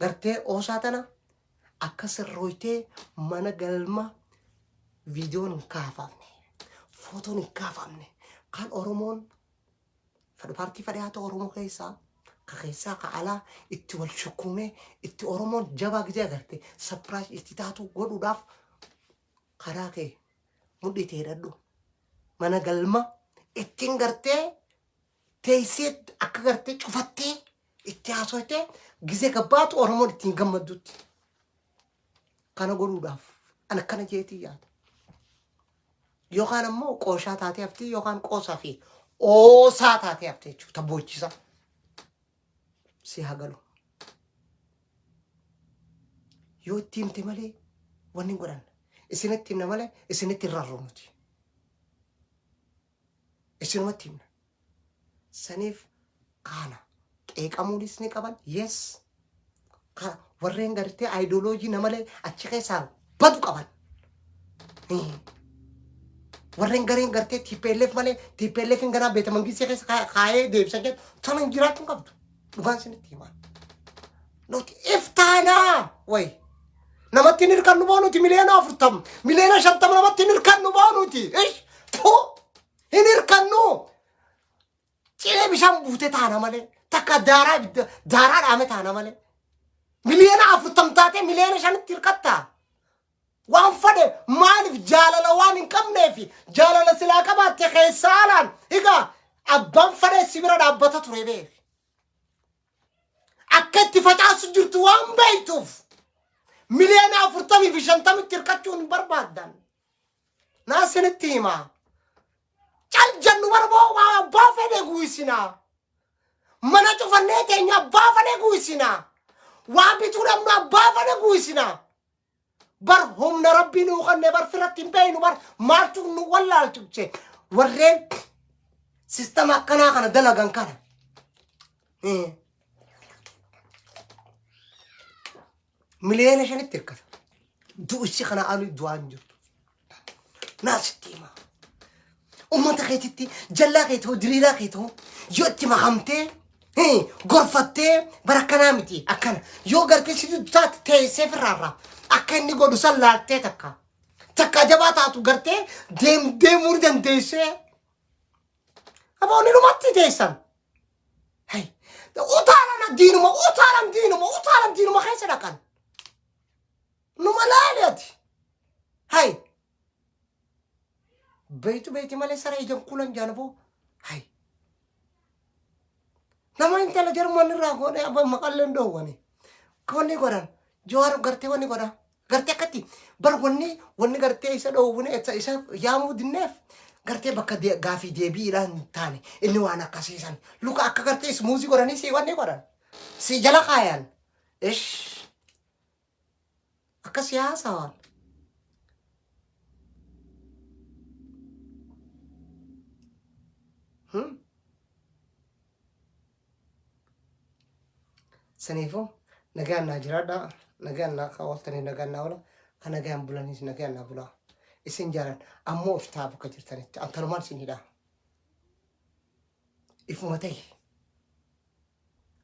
gartee oosaa tana akka sirrooytee mana galma viidiyoon hin kaafamne footoon hin kaafamne kan Oromoon fedhu paartii fedhe haa ta'u Oromoo keessaa ka keessaa ka alaa itti wal shukkuumee itti Oromoon jabaa gizee agarte sapiraayis itti taatu godhuudhaaf karaa kee mudhii tee hidhadhu. Mana galma ittiin gartee teessee akka gartee cufattee itti haasoftee gizee gabbaatu Oromoon ittiin gammaddutti. Kana godhuudhaaf an akkana jeetii yaada. Yookaan ammoo qooshaa taatee haftii yookaan qoosaa fi oosaa taatee haftee jechuudha. Tabbochiisa. Si haa galu. Yoo itti himte malee wanni hin godhan. Isinitti himna malee isinitti hin rarru nuti. Isinumatti himna. Saniif kana qeeqamuunis ni qaban. Yes. Kana warreen gartee ayidooloojii namalee achi keessaa badu qaban. Warreen gareen gartee TPLF malee TPLF hin ganaa beeta mangistii keessa kaayee deebisan jedhu tana hin jiraachuu hin qabdu. Dhugaan isinitti himaa. Nuti iftaanaa wayi. Namatti hin hirkannu boo nuti miliyoona 40 miliyoona 50 namatti hin hirkannu boo nuti. Ish fu hin hirkannu. Cilee bishaan buute taana malee takka daaraa ibidda daaraa dhaame taana malee. Miliyoona 40 taatee miliyoona 5tti hirkattaa. Waan fadhe maaliif jaalala waan hin qabneef jaalala silaa qabaatte keessaa alaan egaa abbaan fadhe si bira dhaabbata ture beeki. Akka itti facaasu jirtu waan beektuuf miliyoona 40 fi 50tti hirkachuu hin barbaaddan. Naa isinitti himaa. Cal jennu barboo waa abbaa fedhe guusinaa. Mana cufannee teenya abbaa fedhe guusinaa. Waa bituu dhabnu abbaa fedhe guusinaa. Bar humna rabbii nuu kenne bar firatti hin beeynu bar maaltu nu wallaalchise warreen sistama akkanaa kana dalagan kana. 5 miliyoona hirkata. Du'issi kana alu du'aa hin jirtu. Naa sitti himaa. Ummata keetitti jallaa kee ta'u diriiraa kee ta'u yoo itti makamtee gorfattee bara akkanaa miti akkana yoo gartee si taate teessee firraarraa akka inni godhu san laaltee takka takka jabaa taatu gartee deemuu ni dandeessee aboonni dhumatti teessan. Hey, utaalan diinuma utaalan diinuma utaalan diinuma keessa dhaqan. Numa laali ati. Hay. Beeytu beeyti malee saree ijaan kuulan jaanafoo. Hay. Nama intala jarman irraa godhee abbaan maqallee hin dhoowwani. Wanni godhan Jawaar gartee wanni godha. Gartee akkatti bar wanni wanni gartee isa dhoowwine isa isa yaamuu dinneef gartee bakka gaafii deebiidhaan hin taane inni waan akkasiisan luka akka gartee ismuuzii godhanii si wanni godhan si jala kaayan. Ish. Akka siyaasaan. Saniifuu nagaan naa jiraadhaa, nagaan naa kaawwaltanii nagaan naa oola, kan nagaan bulaniis nagaan naa bulaa. Isin jaalan ammoo of ta'a bakka jirtanitti antanumaan isin hidhaa. Ifuma ta'e.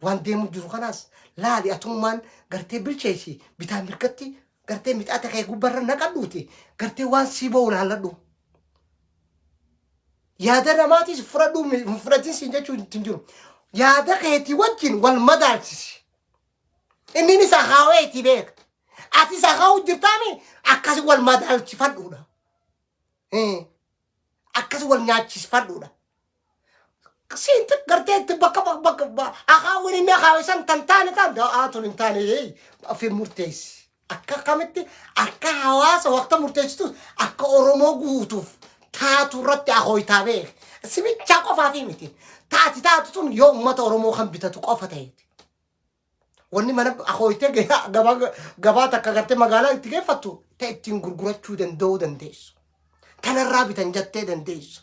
Waan deemu jiru kanaas laali atummaan gartee bilcheessi bitaa mirgatti gartee mixaata kee gubbarra naqadhuuti gartee waan sii ba'u laalladhu. Yaada namaatis fudhadhuu hin fudhatin siin jechuun hin jiru. Yaada keetii wajjin wal madaalchisi. Inni isa haaweeti beeka. Ati isa haa'u jirtaami akkasi wal madaalchifadhuudha. Akkasi wal nyaachisfadhuudha. Siinti gartee itti bakka bakka akaawwan inni akaawe san tan taane taan da'aa tun hin taane yee ofiin murteessi. Akka kamitti akka hawaasa waqta murteessitus akka Oromoo guutuuf taatu irratti akooytaa beek. Simichaa qofaafi miti. Taati taatu tun yoo uummata Oromoo kan bitatu qofa ta'eeti. Wanni mana akooytee gabaa gabaa takka gartee magaalaa itti geeffattu ta'e ittiin gurgurachuu danda'uu dandeessu. Tanarraa bitan jettee dandeessu.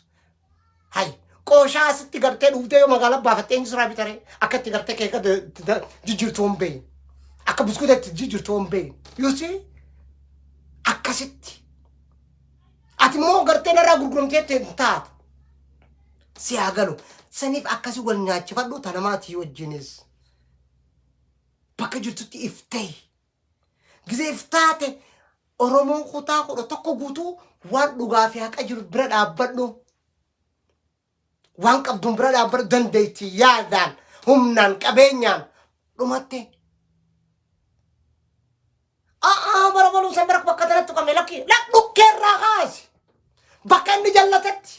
Hay qooshaa asitti gartee dhuftee yoo magaalaa baafattee eenyu sirraa bitaree akka itti gartee keeka jijjiirtu hin beeyin. Akka buskuuta itti jijjiirtu hin beeyin. You see? Akkasitti. Ati immoo gartee narraa gurguramtee hin taatu. Si haa galu. Saniif akkasi wal nyaachifadhu tanamaatii wajjinis. Bakka jirtutti if ta'i. Gizee if taate Oromoon kutaa 11 guutuu waan dhugaa fi haqa jiru bira dhaabbadhu. Waan qabduun bira dhaabbadhu dandeettii yaadaan humnaan qabeenyaan dhumatte. A'aa bara baluu san bara bakka tanatti tuqame lakki dhukkeerraa kaasi. Bakka inni jallatetti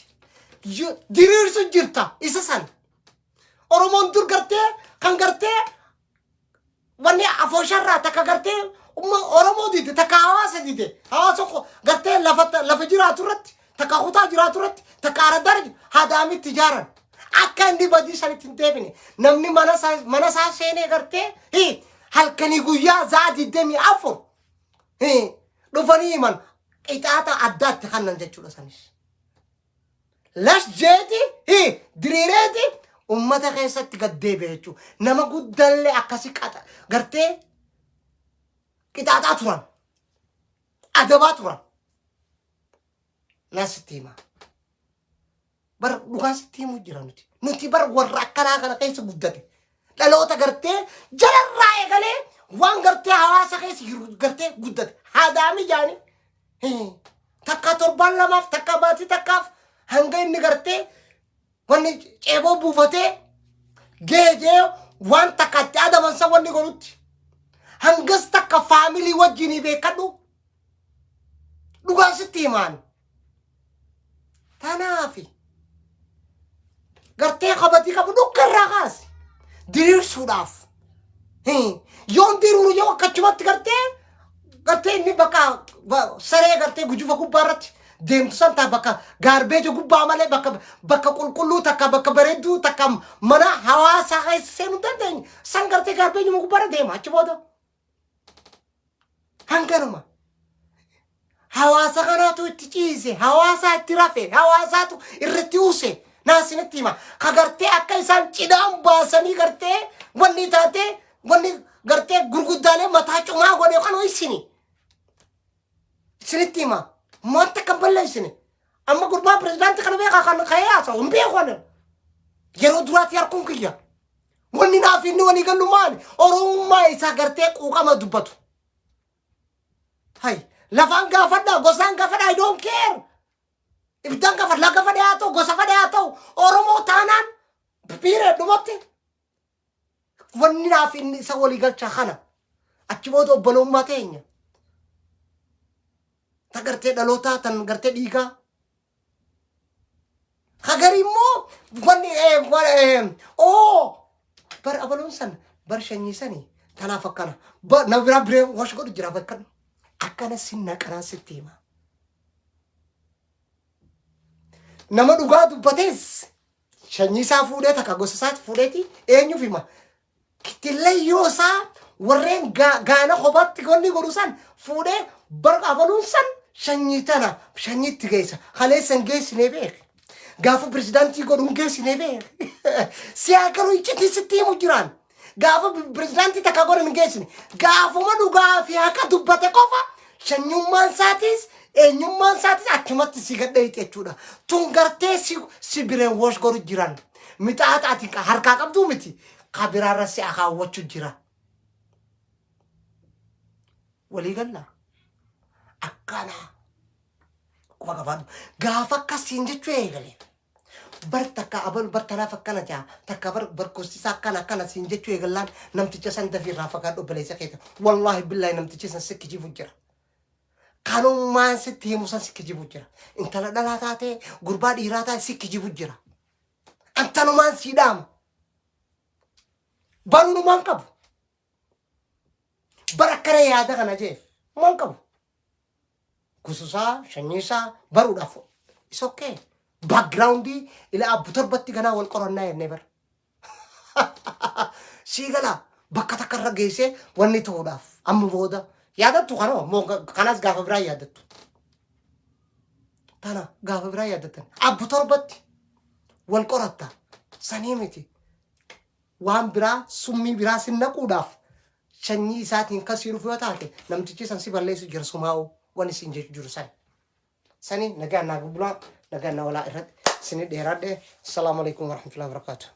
diriirsu jirta isa san. Oromoon dur gartee kan gartee wanni afoosharraa takka gartee umma Oromoo dide takka hawaasa dide hawaasa gartee lafa lafa jiraatu irratti takka kutaa jiraatu irratti takka araddaa hadaamitti ijaaran akka inni badii sanitti hin deebine namni mana isaa seenee gartee halkanii guyyaa za'a 24 dhufanii himan qixaaxa addaatti kannan jechuudha sanis. Las jeeti diriireeti ummata keessatti gad deebi'e jechuudha. Nama guddallee akkasi qaxa gartee qixaaxaa turan. Adabaa turan. Naa sitti hima. Bar dhugaa sitti himuu jira nuti. Nuti bar warra akkanaa kana keessa guddate. Dhaloota gartee jalarraa eegalee waan gartee hawaasa keessa jiru gartee guddate. Hadaami jaanii. Takka torbaan lamaaf takka baatii takkaaf hanga inni gartee wanni ceeboo buufatee geejee waan takka itti adaman san wanni godhutti. Hangas takka faamilii wajjinii beekadhu. Dhugaan sitti himaan. Tanaafi gartee kabatii qabu dhukka irraa kaasi. Diriirsuudhaaf. Yoon diriiru yoo akkachumatti gartee gartee inni bakka saree gartee gujufa gubbaa irratti deemtu san ta'a bakka gaarbeeja gubbaa malee bakka bakka qulqulluu takka bakka bareedduu takka mana hawaasaa keessa seenuu hin dandeenye san gartee gaarbeejuma gubbaa irra deema achi booda. Hanganuma. Hawaasa kanaatu itti ciise, hawaasaa itti rafe, hawaasaatu irratti use. Naa isinitti hima. Ka gartee akka isaan cidhaan baasanii gartee wanni taatee wanni gartee gurguddaalee mataa cumaa godhe kan isini. Isinitti hima. Wanta kan balleessine. Amma gurbaa pirezidaantii kana beekaa kan ka'ee haasa'u hin beeku ani. Yeroo duraatti harkuun kiyya. Wanni naaf inni walii gallu maali? Oromummaa isaa gartee quuqama dubbatu. Hay, lafaan gaafadha, gosaan gaafadha, I don't care. Ibiddaan gaafadha, laga fadhe haa ta'u, gosa fadhe haa ta'u, Oromoo taanaan biiree dhumatti. Wanni naaf inni isa walii galcha kana. Achi booda obbolummaa teenya. Ta gartee dhalootaa tan gartee dhiigaa. Hagari immoo wanni oo bar abaloon san bar shanyii sanii tanaaf akkana na biraa biree wash godhu jira bakka akkana sin naqanaa sitti hima. Nama dhugaa dubbatees shanyii isaa fuudhee takka gosa isaatti fuudheeti eenyuuf hima. Kittileyyoo isaa warreen gaana kophaatti wanni godhu san fuudhee bar abaluun san shanyii tana shanyiitti geessa. Kaleessa hin geessinee beek. Gaafa pirezidaantii godhu hin geessinee beek. Siyaa garuu iccitii sitti himu jiraan. Gaafa pirezidaantii takka godhan hin geessine. Gaafuma dhugaa fi haqa dubbate qofa shanyummaan isaatis eenyummaan isaatis achumatti si gadheeyxe jechuudha. Tun gartee si bireen wash godhu jiran. Mixaaxa ati harkaa qabduu miti. Ka biraarra si akaawwachu jira. Walii gallaa. Akkana. Quba qabaadhu. Gaafa akkasiin jechuu eegale. Bar takka abal bar tanaaf akkana jaa takka bar barkoosisaa akkana akkana siin jechuu eegallaan namticha san dafii irraa fagaadhu obboleessa keessa. Wallaahi billaahi namtichi san si kijibu jira. Kanummaan sitti himu san si kijibu jira. Intala dhalaa taatee gurbaa dhiiraa taate si kijibu jira. Antanumaan sii dhaama. Baruunumaan qabu. Bara akkana yaada kana jeef maan qabu. Gosusaa, shanyiisaa baruudhaaf is okay. Backgroundii ila abbu torbatti ganaa wal qorannaa jennee bara. Sii galaa bakka takka irra geessee wanni ta'uudhaaf amma booda yaadattu kana moo kanas gaafa biraa yaadattu. Tana gaafa biraa yaadattan abbu torbatti wal qoratta sanii miti. Waan biraa summii biraa sin naquudhaaf sanyii isaatiin kan sii dhufu yoo taate namtichi san si balleessu jira sumaa'u waan isin jechu jiru san. Sani nagaan naa bulaa nagaan naa olaa irratti sini dheeradhe. Assalaamu alaikum warahmatullahi wabarakatuh.